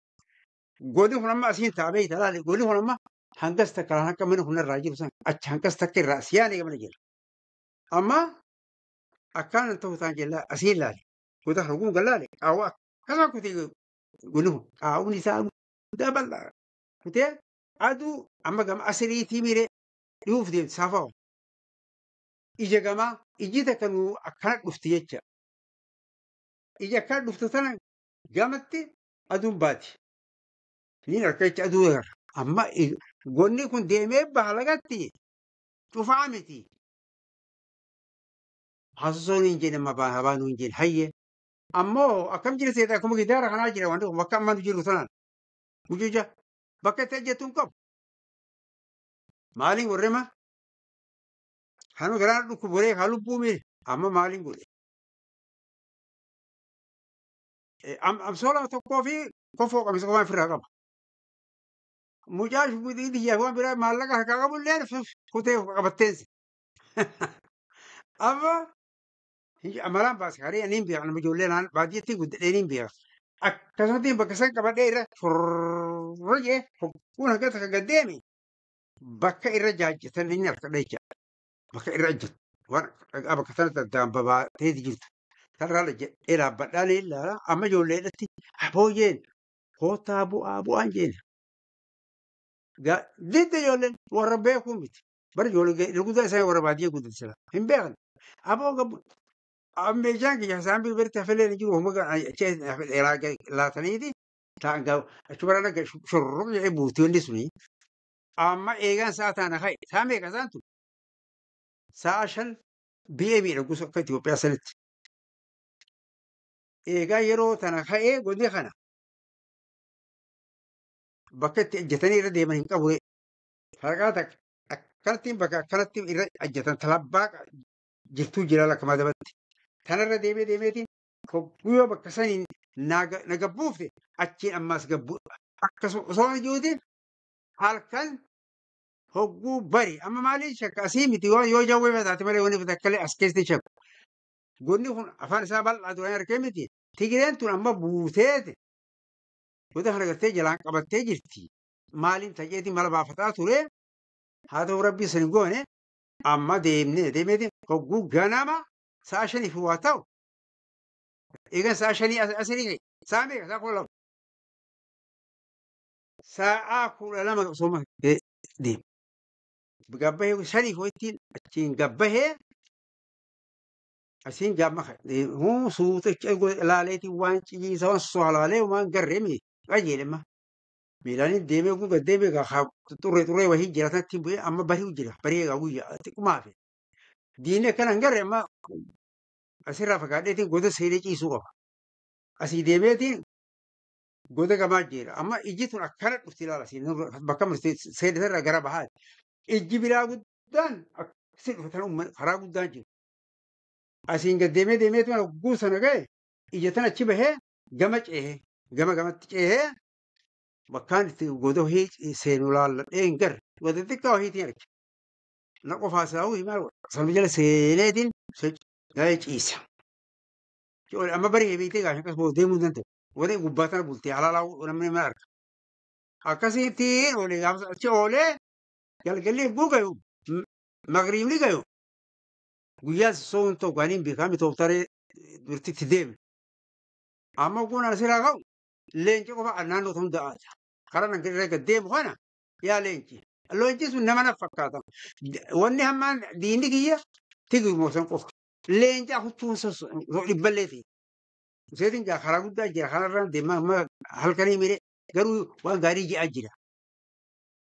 Godin kun amma asiin ta'a beekta laali godin kun amma hangas takka laan akka mana kun irraa jiru san achi hangas takka irraa siyaanii gamana jira. Amma akkaan ta'u taan jella asiin laali goda kana kun gallaale qaawwa akkasuma kutee godin kun qaawwni isaa guddaa bal'aa kutee aduu amma gama asiriitii miiree dhi'uuf deemti saafaa. Ija gamaa iji takka nu akkana dhufti jecha. Ija akkana dhuftu tana gamatti aduun baati. Niin harka jecha aduu agarra. Amma gonni kun deemee baha lagatti cufaa miti. Hasosoon hin jenne amma baanuu hin jenne hayyee. Ammoo akkam jira seeta akkuma gitaara kanaa jira wanti kun bakka amma nu jiru tanaan. Mucuca bakka itti hojjetu hin qabu. Maaliin warrema? Hanuma garaan dhukkuboree haa lubbuu miire amma maaliin godhe? Amsoola tokkoo fi kofoo qamisa qofaan ofirraa qaba. Mucaa shuguxii biyyaa fi waan biraa maallaqa harkaa qabu illee kutee qabatteensi. Amma amalaan baase haree ani hin beekan ijoollee naan baadiyyaatti guddadhee hin beekan. Akkasumatti bakka san qabadhee irra shorra jee hogguun hanga takka gad deeme bakka irra jaajjatan inni harka jecha. Bakka irra ejjetu waan dhagaa bakka sanatti addaan babaatee jirtu. Tarraa jedhee dhaabbadhaan ilaala amma ijoolleedhatti abooyyeen kootaa bu'aa bu'aan jeen. Didda ijoolleen warra beekuu miti. Bara ijoollee guddaa isaanii warra baadiyyaa guddatan hin beekan. Aboo gabbu meeshaan kiyya isaan birbirti hafelee ni jiru homaa laataniiti. Ta'an achi bara shorroq jedhee buutii wanti suni. Amma eegaan sa'a taana ka'e sa'a meeqa isaan tun? Sa'a 5 biyya miidhagu akka Itoophiyaa sanitti. Eegaa yeroo tana ka'ee godni kana bakka itti ejjetanii irra deeman hin qabu. Farqaa takka akkanatti bakka akkanatti irra ejjetan talabbaa jirtuu jira lakka madabatti. Tanarra deemee deemeetiin guyyoo bakka saniin na gabbuufte achiin ammas gabbuu akkasuma osoo jiruutiin halkan hogguu bari amma maaliin shakka asii miti yoo jawwee mataate malee wanni takka as keessatti shakku. Gonni kun afaan isaa bal'aa duraan harkee miti. Tigireen tun amma buuteete. Goda kana gartee jalaan qabattee jirti. Maaliin tajeetiin mala baafataa ture. Haa ta'u rabbii san goone amma deemnee deemeetiin hogguu ganama sa'a 5 waa ta'u. Eegan sa'a 5 asirii ka'e. Sa'a meeqa? Sa'a 12. Sa'a 12 osoo deema. Gabbahee 5 wayittiin achiin gabbahee asiin gaamma suuta ilaaleetiin waan ciciisa waan soolaalee waan garree miti qajeelema. Miilaan deemee kun gad deemee xurree xurree wahii jira sanatti bu'ee amma bari'u jira barii egaa guyyaa xiqqumaa fi. Diinni akkana hin garre amma asirraa fagaadheetiin goda seenee ciisuu qaba. Asii deemeetiin goda gamaa jira amma ijji tun akkana dhufti ilaala asiin bakka seenee irraa gara bahaati. Ijji biraa guddaan akkasi dhufatan karaa guddaan jiru. Asiin gad deemee deemee tuma hogguu sana ga'e ija tana achi bahee gama ceehee gama gamatti ceehee bakkaan itti goda wahii seenu laalladhee hin garre goda xiqqaa wahiitiin arge. Na qofaa saa'uu himaa sanuma jala seeneetiin ga'ee ciisa. Amma barii beektee gaafa akkas deemuu hin danda'u. Warri gubbaa tana bultee halaalaa namni mana arga. Akkasittiin oolee gaafa achi oolee galgalli eeguu gayu magriibni gayu. Guyyaa soon tokko ani beekame tooftaree durtitti deeme. Amma kun asirraa ka'u leenci qofa naannoo ta'uu danda'a. Karaa nan irra gad deemu kana yaa leenci. Leenci sun nama na fakkaata. Wanni hammaan diinni kiyya tigirmoo san qofa. Leenca huccuun dhibballee ta'e. Seetiin gaa karaa guddaa jira kanarraan deemaa amma halkanii miree garuu waan gaarii ji'aa jira.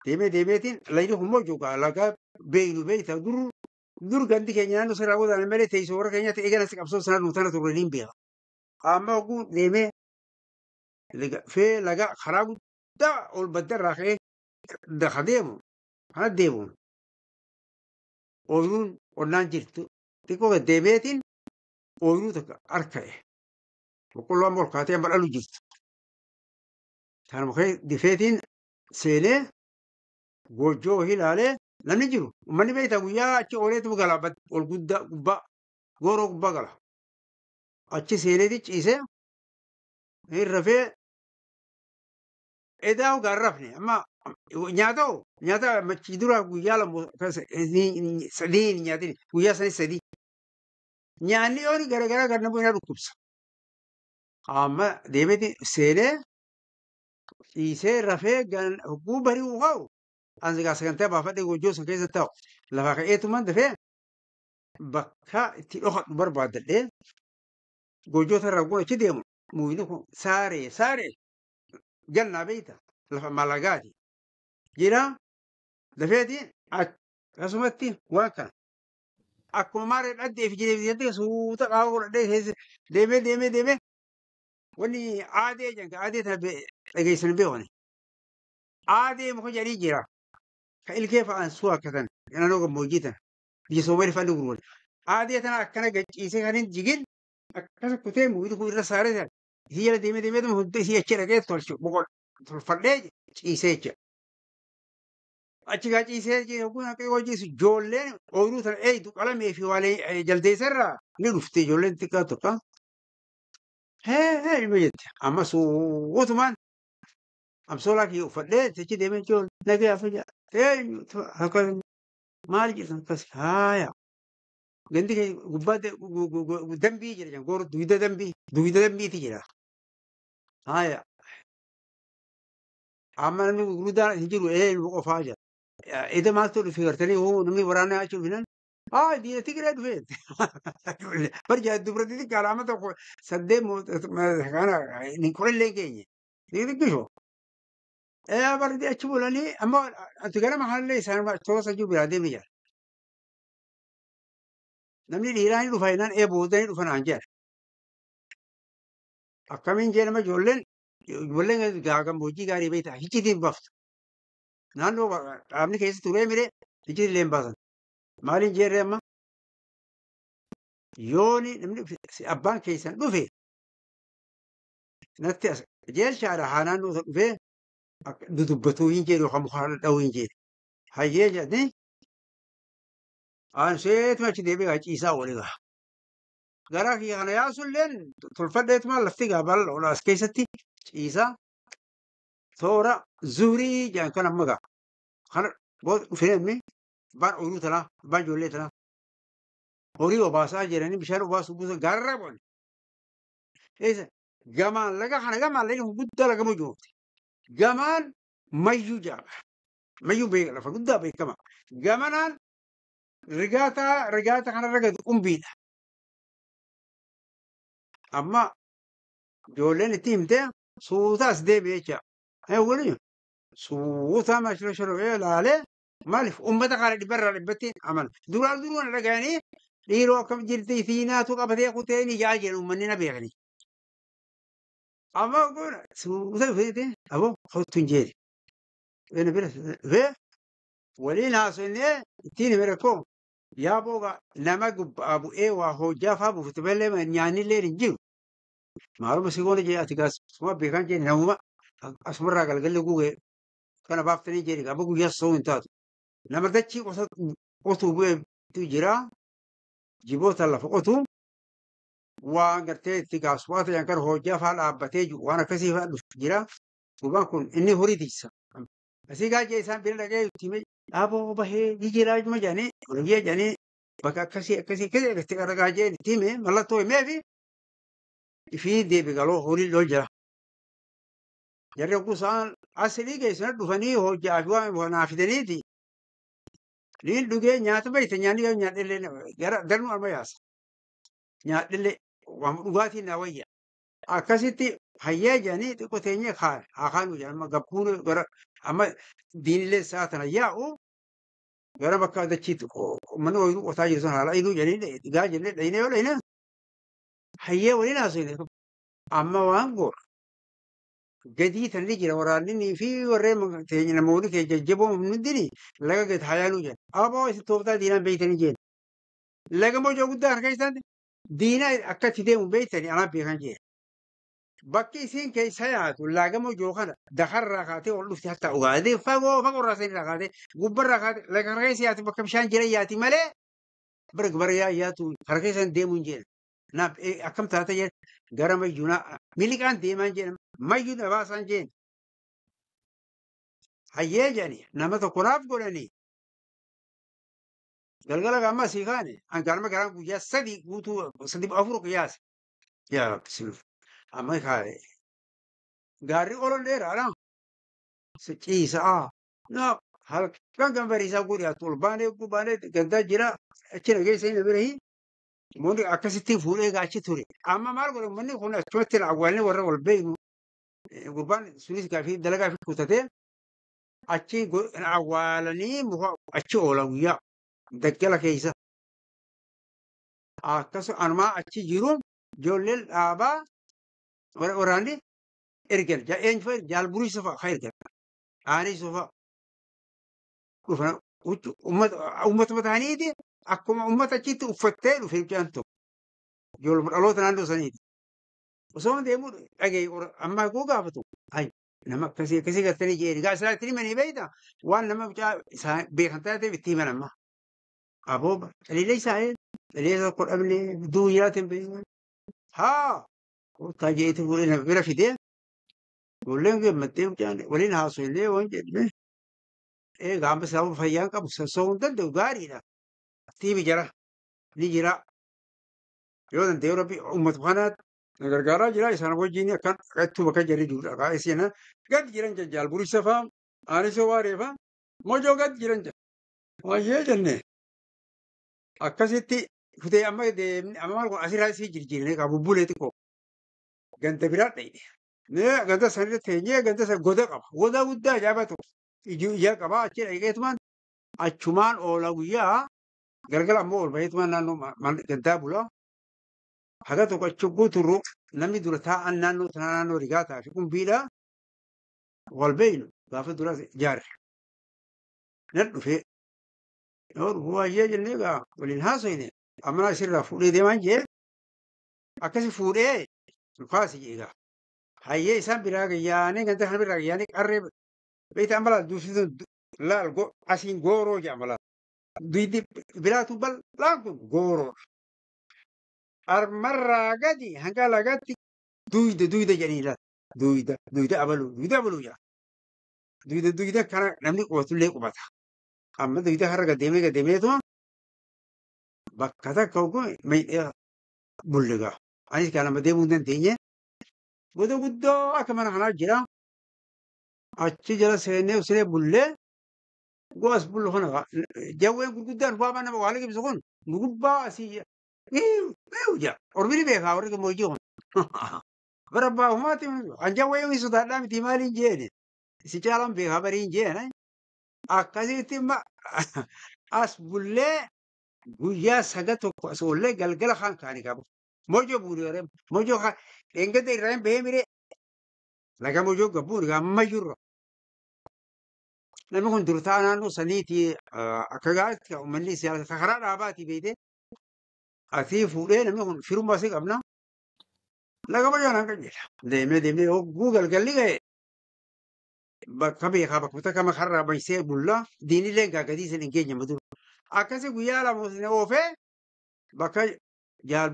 Deemee deemeetiin layni kun moo joogaa lagaa beeynu beeyta dur dur gandi keenya naannoo sirraa godaan malee teessoo warra keenyaatti eegala si qabsoo sana nu tana turre niin beeka. Amma oguu deemee fee laga karaa guddaa ol badda irraa ka'ee daka deemu kana deemu ooyiruun qonnaan jirtu xiqqoo gad deemeetiin ooyiruu takka harka'e. Boqqolloo amma ol kaatee amma dhalu jirtu. Tanuma ka'ee difeetiin seenee goojjoo wahii ilaalee namni jiru uummanni beektaa guyyaa achi ooleetu gala ol guddaa gubbaa gooroo gubbaa gala. Achi seeneeti ciisee hin rafee edaa hogaan rafne amma nyaata hoo nyaata machi dura guyyaa lama sadii hin nyaatin guyyaa sanii sadii. Nyaanni yooni garagaraa garna bu'ee dhukkubsa. Amma deemeeti seenee ciisee rafee hogguu bari'uu ka'u ansigaa sagantaa baafadhee goojjoo sun keessa taa'u lafa ka'eetumaan dafee Bakka itti dhokadhu barbaadadhee gojoota irraa guna achi deemu muyni kun saaree saaree jannaa beeyta lafa malagaati. Jira dafeetiin akkasumatti waan kana akkuma maaree dhaddee fi jireef jettee suuta qaama godhadhee keessa deemee deemee deemee wanni aadee jenga aadee tana dhageessan beekani. Aadee muka jedhii jira. Ka ilkee fa'aan suu akka tan naannoo gammoojjii tana biyya Soomalee fa'aa gurgurani. Aadee tana akkana gachiisee kan hin jigin akkas kutee muyni kun irra saaree tana isii jala deemee deemee hunda isii achi dhaqee tolchu boqol tolfadhee ciisee jecha. Achi gaa ciisee kun akka hojii ijoolleen ooyiruu tana eeydu qalamee fi waalee jaldeessarraa ni dhufte ijoolleen xiqqaa tokko. Hee hee ilma jette amma suutumaan amsoolaa kiyya uffadhee achi deemee ijoollee nagee afa eenyu akkas maal jedhan akkas haaya. Gandi kee gubbaa dambii jira jan goora dugda dambii dugda dambiiti jira. Haaya amma namni gurguddaan hin jiru ilma qofaa jira. Eda maaltu dhufe gartanii hoo namni waraana achi dhufinan haa diina Tigiree dhufe. Barjaa dubartii xiqqaadha amma tokko saddeet kana hin qorellee geenye. Xixiqqishoo. Bardi achi bulanii amma ati gara mahallee isaan toora sajuu biraa deemni jira. Namni dhiiraa ni dhufa jennaan ee booda ni dhufa naan jedha. Akkamiin jee nama ijoolleen ijoolleen gammoojjii gaarii beektaa hiccitiin baaftu. Naannoo dhaabni keessa turee miree hiccitiin illee hin baasan. Maaliin jeerree amma yooni namni abbaan keessan dhufe natti as jeelchaadha haa naannoo isa dhufee dudubbatuu hin jedhu yookaan muka dha'uu hin jedhu. Hayyee jedhanii anseetuma achi deebi'ee ciisaa oole gaa. Garaa kiyya kana yaasulleen tolfadheetuma lafti gaa bal'aa as keessatti ciisaa toora zuurii jedhan kan amma gaa. Kana booda dhufee namni abbaan ooyiruu tanaa abbaan ijoollee tanaa horii obaasaa jedhanii bishaan obaasuu buusan gaararraa bu'an. Eessa gamaan laga kana gamaan lagni kun guddaa laga mojoofte. Gamaan mayyuu jedhama. Mayyuu beeka lafa guddaa beekama. Gamanaan rigaataa rigaata kanarra gadi qumbiidha. Amma ijoolleen itti himtee suuta as deebi'e jecha. Waliin suuta mashiro shiroo ilaalee maaliif uummata kana dhibbarraa dhibbatti amana. Duraan duruun dhaga'anii dhiiroo akkam jirti siinaatu qabatee kutee ni ja'a jedhu uummanni na beekani. Amma kun suuta dhufeeti aboo kottu hin jedhe. Bira bira dhufee waliin haasofnee ittiin hime rakkoo yaa booga nama gubbaa bu'ee waa hojjaa fa'aa buufate malee nyaannillee hin jiru. Maaluma si goona jee ati gaas suma beekan jee namuma asumarraa galgalli gugee kana baaftanii jee amma guyyaa soo hin taatu. Nama dachii qotuu bu'eetu jira. Jiboota lafa qotu waan gartee itti gaas waa ta'an kan hojjaa fa'aa dhaabbatee jiru waan akkasii fa'aa dhufu jira. Gubbaan kun inni horii tiksa. Asii gaajee isaan bira dhaqee itti himee dhaaboo bahee jijjiiraa juma jedhanii oliyee jedhanii bakka akkasii akkasii akkasii akkasii qarqaa jee itti himee mallattoo himee fi ifii deebi galoo horii lol jira. Jarri gosaan asilii geessana dhufanii hojjaa fi waan naa fidaniiti. Niin dhugee nyaata bayte nyaanni yoo nyaadhillee gara darnu arma yaasa. Nyaadhillee waan dhugaatiin naa wayya. Akkasitti hayyee jedhanii xiqqoo teenyee kaan haa kaanu jedhan amma gabbuun gara amma diinillee sa'a tana yaa'u gara bakka dachiitti manni ooyiruu qotaa jiru sun haala inuu jedhanii dhigaa jennee dhayinee yoo dhayine hayyee waliin haasofne amma waan goona. Gadii tanni jira waraanni fi warreen teenya namoonni keenya jajjaboo hundini laga gadi hayaanuu jedhan. Aboo isin tooftaa diinaan beeytanii jeen. Laga mojoo guddaa harka isaan diinaa akka itti deemu beeytanii anaan beekan jeen. Bakki isiin keessa yaatu laga mojoo kana dakarraa kaatee ol dhufti hatta ugaadee fagoo fagoorraa seenirraa kaatee gubbarraa kaatee laga harka keessa yaatu bakka bishaan jira yaati malee bara bara yaa yaatu harka keessan deemu hin jeen. Naaf akkam taate jeen gara mayyuunaa miliqaan deemaan jeen mayyuu na baasaan jeen. Hayyee jedhani nama tokko naaf godhanii galgala gaamma asii kaane an galma garaan guyyaa sadii guutuu sadii afur qiyaase. Yaa Rabbi siluuf amma kaa'e gaarri olon dheeraadha. Ciisaa na Halkan kan bariisaa godhaatu ol baanee baanee gandaa jira achi nageessa inni bira Moonni akkasitti fuudhee achi ture. Amma maal godhe uummanni kun achumatti awwaalni warra wal beeknu gurbaan sunis gaafii dalagaa fi kutatee achi awwaalanii muka achi oola guyyaa daggala keessa. Akkasuma anumaa achi jiru ijoolleen dhaabaa waraanni ergan eenyu fa'a jaalburii sofa haa ergan aanii sofa dhufan uummatuma ta'aniiti akkuma uummata achitti uffattee dhufe mucaan tokko ijoolluma dhaloota naannoo saniiti. Osoo deemuu dhagee amma koo gaafatu nama akkasii akkasii gartanii jeeni gaa isaan itti himanii beektaa waan nama mucaa isaan beekan taateef itti himan amma. Aboo xaliilee isaa xaliilee tokko dhabnee duu jiraateen beekan. Haa kottaa jeetii fuudhee nama bira fidee ijoolleen gammaddee mucaan waliin haasofnee waan jennee gaamba sababa fayyaan qabu sossoo'uu hin danda'u gaariidha. Tiimi jira ni jira yoo danda'e rabbi uummata kanaatti na gargaaraa jira isaan wajjin akkan qattuu bakka jarri jirudha. Kaa'ee gad jiran jajjaal burisa fa'aa aanisoo waaree fa'aa mojoo gad jiran jira. Wayyee jenne akkasitti kutee amma deemne amma maal kun asirraa isii jirjiirne qabu bubbulee xiqqoo ganda biraa dhayne. Mee ganda sanirra teenyee ganda san goda qaba. Goda guddaa ajaa'ibaa tokko ija qaba achi dhaqeetumaan achumaan oola guyyaa galgala ammoo ol baheetumaan naannoo gandaa bulaa. Haga tokko achi guuturru namni dura taa'an naannoo tanaa naannoo rigaataa fi qumbiidha wal beeynu gaafa dura ijaarre. Nan dhufee yoo dhufu baay'ee jennee egaa waliin haasofne amma asirraa fuudhee deemaan jee akkasi fuudhee kaasi egaa. Hayyee isaan biraa gayyaanee ganda kana biraa gayyaanee qarree beektaa amma laal duusitu laal asiin gooroo jedhama laal. Duydi biraatu bal'aan kun gooroodha. Armarraa gadi hanga lagatti duyda duyda jedhanii laal. Duyda duyda abaluu duyda abaluu jedha. Duyda duyda kana namni qubatullee qubata. Amma duyda har'a gadeemee gadeemeetuma bakka takka hogguu miidhee bulligaa. Anis kan nama deemuu hin dandeenye. Goda guddoo akka mana kanaa jira. Achi jala seenee usinee bullee go'as bullu kana jawween gurguddaan waa nama waa liqimsu kun gubbaa asii jira. Ormi ni beekaa warri gammoojjii kun. Bara baafumaatti an jawwee hin sodaadhaa miti maaliin jeene. Si caalaan beekaa bariin jeene. Akkasitti as bullee guyyaa saga tokko as oollee galgala kaan kaanii qabu. Mojoo buuni mojoo dheengadda irraa hin bahee miree laga mojoo gabbuun amma jirra. Namni kun dur ta'a naannoo saniiti akka gaariitti uummanni siyaasa karaa dhaabaati beekte asii fuudhee namni kun firummaa asii qabna. Laga mojoo naan kan jedha. Deemee deemee hogguu galgalli ga'e bakka beekaa bakka takka makarraa baysee bullaa diinillee gaagadii isin hin geenye madura. Akkasii guyyaa lama oofee bakka jaal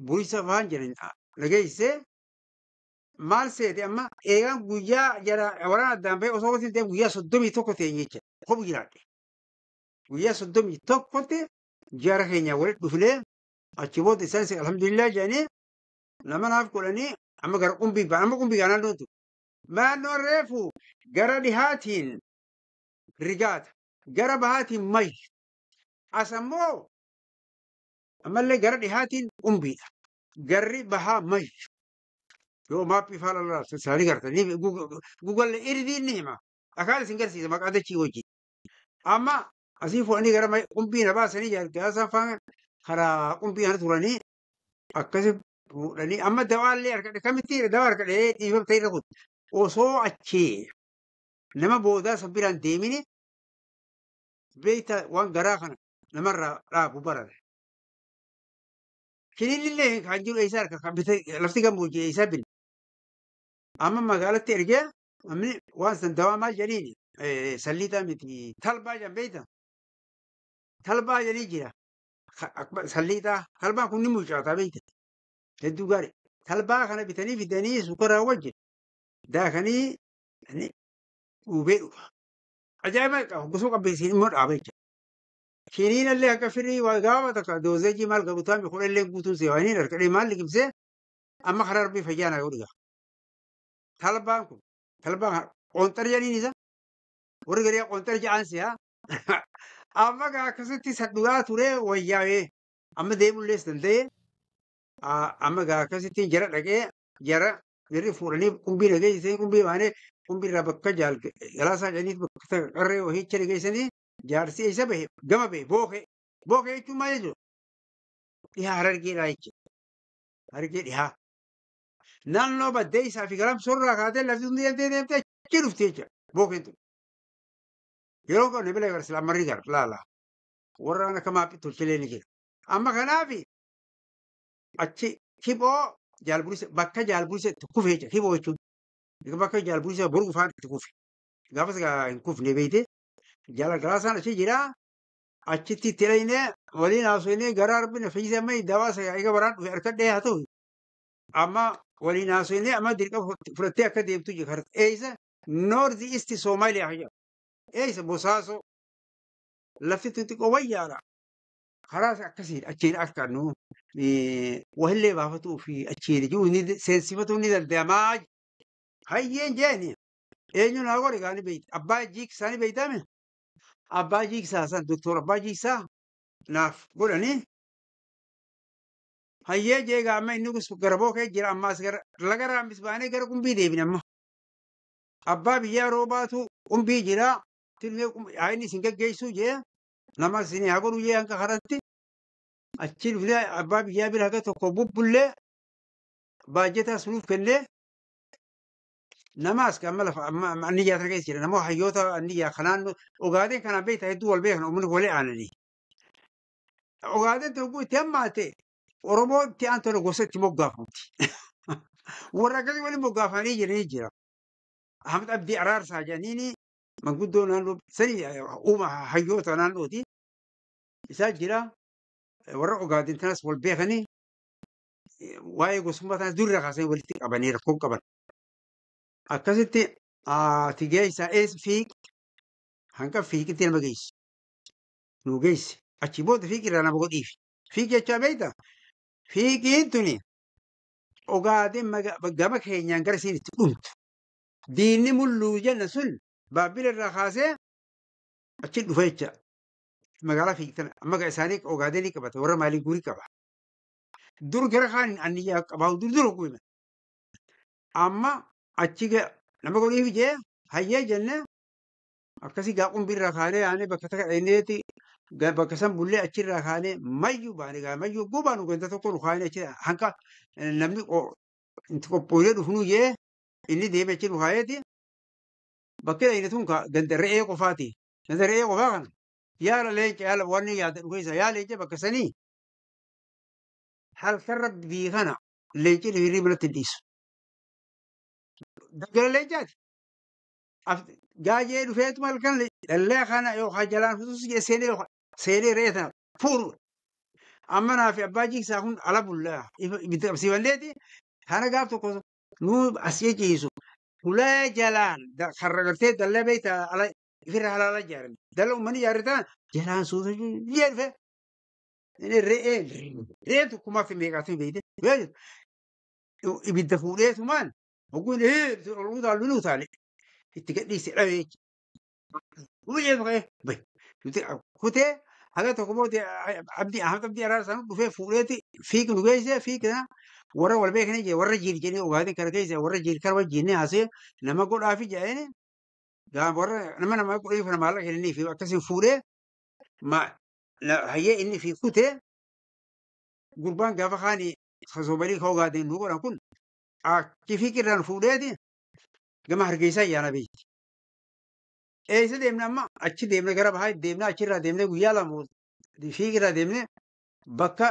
burisa faan jedhan dhageessee maal seete amma eegaan guyyaa jara waraana addaan bahee osoo walitti deemu guyyaa 31 ta'e jecha kobu jiraadhe. Guyyaa 31tti jara keenya walitti dhufnee achi booda isaanis alhamdulillah jedhanii nama naaf godhanii amma gara qumbii ba'an amma qumbii gaanaan dhootu. Naannoon reefu gara dhihaatiin rigaata gara bahaatiin mayi as ammoo ammallee gara dhihaatiin qumbiidha. Garri bahaa mayi. Yoo maappii faala laala isaanii gartanii Google irdiin ni hima. Akaan isin garsiisa maqaa dachii wajjin. Amma asii fuudhanii gara qumbii na baasanii jaarsaa faan karaa qumbii kana turanii akkasi fuudhanii amma dawaallee harkadhe kamitti dawaa harkadhee dhiifamtee irra kutu. Osoo achii nama boodaa san biraan deemini beektaa waan garaa kana namarraa dhaabu barate. Kiniinillee kan jiru eessaa harka kan bitee lafti gammoojjii eessaa binne. Amma magaalatti ergee namni waan san dawaa maal jedhaniini salliitaa miti talbaa jedhan beektaa? Talbaa jedhanii jira. Salliitaa talbaan kun ni mucaataa beektaa? Hedduu gaarii. Talbaa kana bitanii fidanii sukkaraa wajjin daakanii dhuubee dhufa. Ajaa'iba qaba gosoo qabbeessiin immoo dhaaba jechuudha. Kiniinallee akka firii waa gaafa takka doozeejii maal qabu taa'ame kudhanillee guutuun seewanii harkadhee maal liqimsee amma karaa rabbii fayyaa naa godhu. Talbaan kun talbaan qoonxar jedhaniin isa Warri garii qonxara ja'aan si'a. Amma gaa akkasitti sadhugaa ture wayyaa'ee amma deemullees danda'e. Amma gaa akkasitti jara dhaqee jara jarri fuudhanii qumbii dhageessisanii qumbii baanee qumbii irraa bakka jaal galaasaa jedhanii bakka qarree wahiicha dhageessanii jaarsi eessa bahe gama bahe bookee. Bookee jechuun maal jechuudha? Dhihaa harargeedhaa jechuudha. Harargee dhihaa. Naannoo baddee isaa fi galamsoorraa kaatee lafti hundi deemtee deemtee achi dhufte jechuudha. Bookeen tun. Yeroo qabne bila gara silaamarri gara laala. Warra akka maaphii tolchilee ni jira. Amma kanaafi achi kiphoo jaalbulisa bakka jaalbulisa itti kufe jechuudha. Kiphoo jechuun bakka jaalbulisa boru faan itti kufe. Gaafas gaa hin kufne beeyte. Jaala galaasaan achi jira. Achitti itti dhayinee waliin haasofnee gara rabbi fayyisee amma dawaa isa eega baraan dhufe harkadhee haa ta'u. Amma waliin haasofnee amma dirqama fudhattee akka deemtu jira. Eessa North East Somaaliyaa jedhama. Eessa Bosaasoo lafti xixiqqoo wayyaadha. Karaa akkasiin achiin akka nu wahillee baafatuu fi achiin jiru ni seensifatuu ni danda'amaa. Hayyeen jeeni eenyu naa godhe gaani beeyte abbaa jiiksaa ni beeytame. Abbaa jiiksaa san doktor abbaa jiiksaa naaf godhanii. Hayyee jeegaa amma inni kus gara bookee jira ammaas gara laga raambis baanee gara qumbii deebine amma. Abbaa biyyaa roobaatu qumbii jira. Tilmee inni isin gaggeessuu jee nama isin haa godhu jee hanga karatti achi dhufnee abbaa biyyaa bira haga tokko bubbullee baajjataa sunuuf kennee namaas amma lafa amma anniyyaa tana keessa jira nama hayyoota anniyyaa kanaan ogaadeen kanaan beektaa hedduu wal beekan uummanni walii aananii. Ogaadeen tokko itti hammaate Oromoo itti aantoon gosa itti moggaafamti. Warra akkasii waliin moggaafamanii jiranii jira. Ahmad Abdii Araarsaa jedhaniini manguddoo naannoo sanii uuma hayyoota naannooti. Isaa jira warra ogaadeen tanas wal beekanii waa'ee gosummaa tanas durra kaasanii walitti qabanii rakkoo qaban. Akkasitti ati geessa ees fiiq hanga fiiqitti nama geessi. Nu geessi. Achi booda fiiqi irraa nama godhiif. Fiiqi jechaa beektaa? Fiiqiin tuni ogaadeen gama keenyaan gara isiin itti dhumtu. Diinni mulluu jenna sun baabbila irraa kaasee achi dhufa jecha. Magaalaa fiiqi tana amma isaanii ogaadeen ni qabata warra maalii guurii qaba. Dur gara kaan anniyyaa qabaa dur dur guume. Amma achi nama godhiif jee hayyee jenne akkasii gaa qumbiirraa kaanee yaanee bakka takka dhayneeti bakka san bullee achirraa kaanee mayyuu baane gaa mayyuu gubaanu ganda tokko nu kaanee achi hanqa namni itti qophooyee dhufnuu jee inni deeme achi nu kaayeeti bakki dhayne tun ganda re'ee qofaati. Ganda re'ee qofaa kana yaala leenca yaala wanni yaada dhufe isa yaa leenca bakka sanii halkan rabbii kana leenci hirrii biratti hin dhiisu. Daggala leencaati. Gaajee dhufeetuma halkan dhallee kana yookaan jalaan fuutus seenee seenee re'ee tana fuudhu. Amma naa fi abbaa jiiksaa kun ala bullaa ibidda qabsiifanneeti. Kana gaaf tokko nuu as ciisu. Ulee jalaan karra gartee dallee beektaa ala ifirra halaala ijaarame. Dalla uummanni ijaarre tana jalaan suuta jee dhufe. Inni re'ee re'ee tokkummaa fi meeqaatiin beekte. Ibidda fuudheetumaan hogguun ol utaalu ni utaale. Itti gadhiise dhabee jechuudha. Guyyaa tokko bahe. Kutee haga tokko booda abdii Ahmad Abdii Araarsaan dhufee fuudheeti fiigi nu geesse fiigi kana warra wal beekanii jee warra jiir jedhee ogaatiin kana keessa warra jiir kana wajjin haasee nama godhaafi jedheen warra nama nama godhee kana maallaqa kennanii fi akkasiin fuudhee hayyee inni fi kutee gurbaan gaafa kaanii sosobalii ka ogaatiin nu godhan kun achi fiigi irraan fuudheeti gama hargeysaa ayyaana beekti. Eessa deemna amma achi deemne gara bahaa deemne achirraa deemne guyyaa lama fiigirraa deemne bakka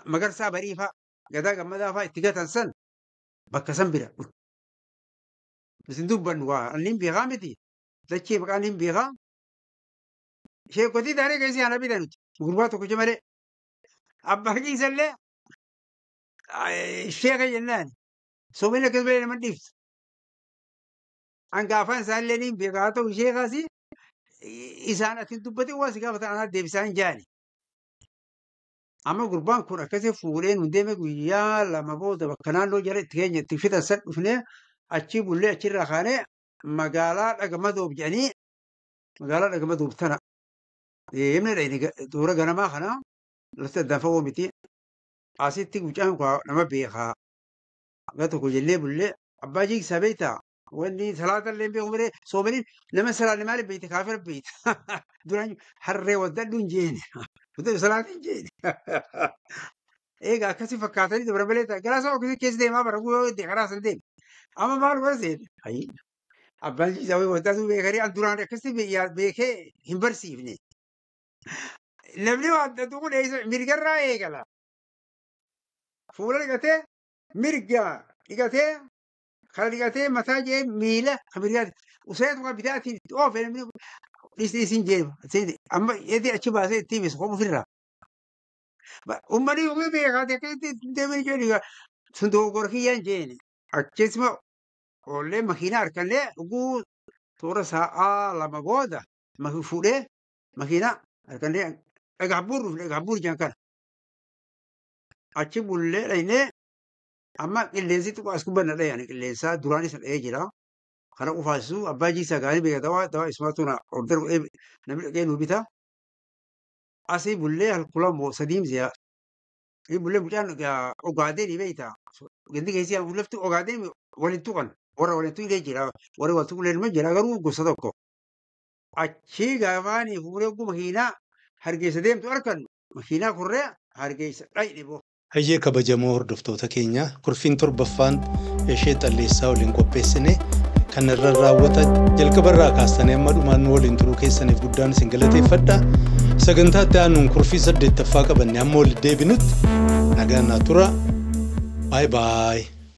magarsaa barii faa gadaa gammadaa faa itti gatan san bakka san bira. Isin dubbannu waa anniin beekaa miti. Dachee maqaan hin beekaa. Sheekotii taanee keessi ana bita nuti. Gurbaa tokkicha malee. Abbaa kiisallee sheeka jennaan. Soomina akkas malee nama dhiiftu. Hangaafaan isaallee ni beekaa haa ta'u sheekaas isaan ati dubbate waan si gaafatan anaa deebisaan jaani. Amma gurbaan kun akkasii fuudhee nu deeme guyyaa lama booda bakka naannoo jala itti keenya itti fixan san dhufnee achi bullee achirraa kaanee Magaalaa Dhagamadoob jedhanii magaalaa Dhagamadoob tana deemne dhayne toora ganamaa kana lafti addaan fagoo miti. Asitti mucaan kun nama beekaa. Gara tokko jennee bullee abbaa jiigsaa beektaa? Wanni salaata illee beeku malee soomaniin nama salaanne maaliif beekte kaafira beekta. Duraan harree waddadhu hin jeene. Waddadhu salaata hin jeene. Egaa akkasii fakkaatanii dabra malee ta'a. Garaa isaa akkasii keessa deemaa bara guyyaa yoo karaa san deeme. Amma maal godha seete? Hayii. Abbaan jiisaa waddatu beekanii an duraan akkasii beekee hin barsiifne. Namni waddatu kun mirgarraa eegala. Fuula dhiqatee mirga dhiqatee kana dhiqatee mataa jee miila kan mirgaati. Useetu kan bitaatiin itti oofe namni dhiisni jee amma eedii achi baasee itti himisa qofa ofirraa. Uummanni yookiin beekaate akkasitti deemanii jedhu sun dogoggora kiyyaan jeeni. Akkasuma oollee makiinaa harkallee dhuguu toora sa'aa 2 booda fuudhee makiinaa harkallee dhagaa buur dhagaa buur jaan kana. Achi bullee dhaynee amma qilleensi xiqqoo as gubbanna dhayani qilleensaa duraan isa dhayee jira. Kana qofaasisu abbaa jiisaa gaarii beeka dawaa dawaa isumaatu na order godhee namni dhaqee nu bita. Asii bullee halkula sadiim ziyaa. Bullee mucaan ogaadeen ni beekta. Gandi keessi lafti ogaadeen waliin tuqan warra waliin tuqee jira warra wal tuqlee nima jira garuu gosa tokko. Achii gaafaanii fuudhee oguu makiinaa hargeysa deemtu argannu makiinaa kurree hargeysa dhayne boo. Hayyee kabajamoo hordoftoota keenya kurfiin 7ffaan ishee xalleessaa waliin qopheessine kan irra raawwata jalqabarraa kaastanii amma dhumaan waliin turuu keessaniif guddaan isin galateeffadha. Sagantaa itti aanuun kurfii 8ffaa qabanne amma walitti deebinutti nagaan naa tura. Baay baay.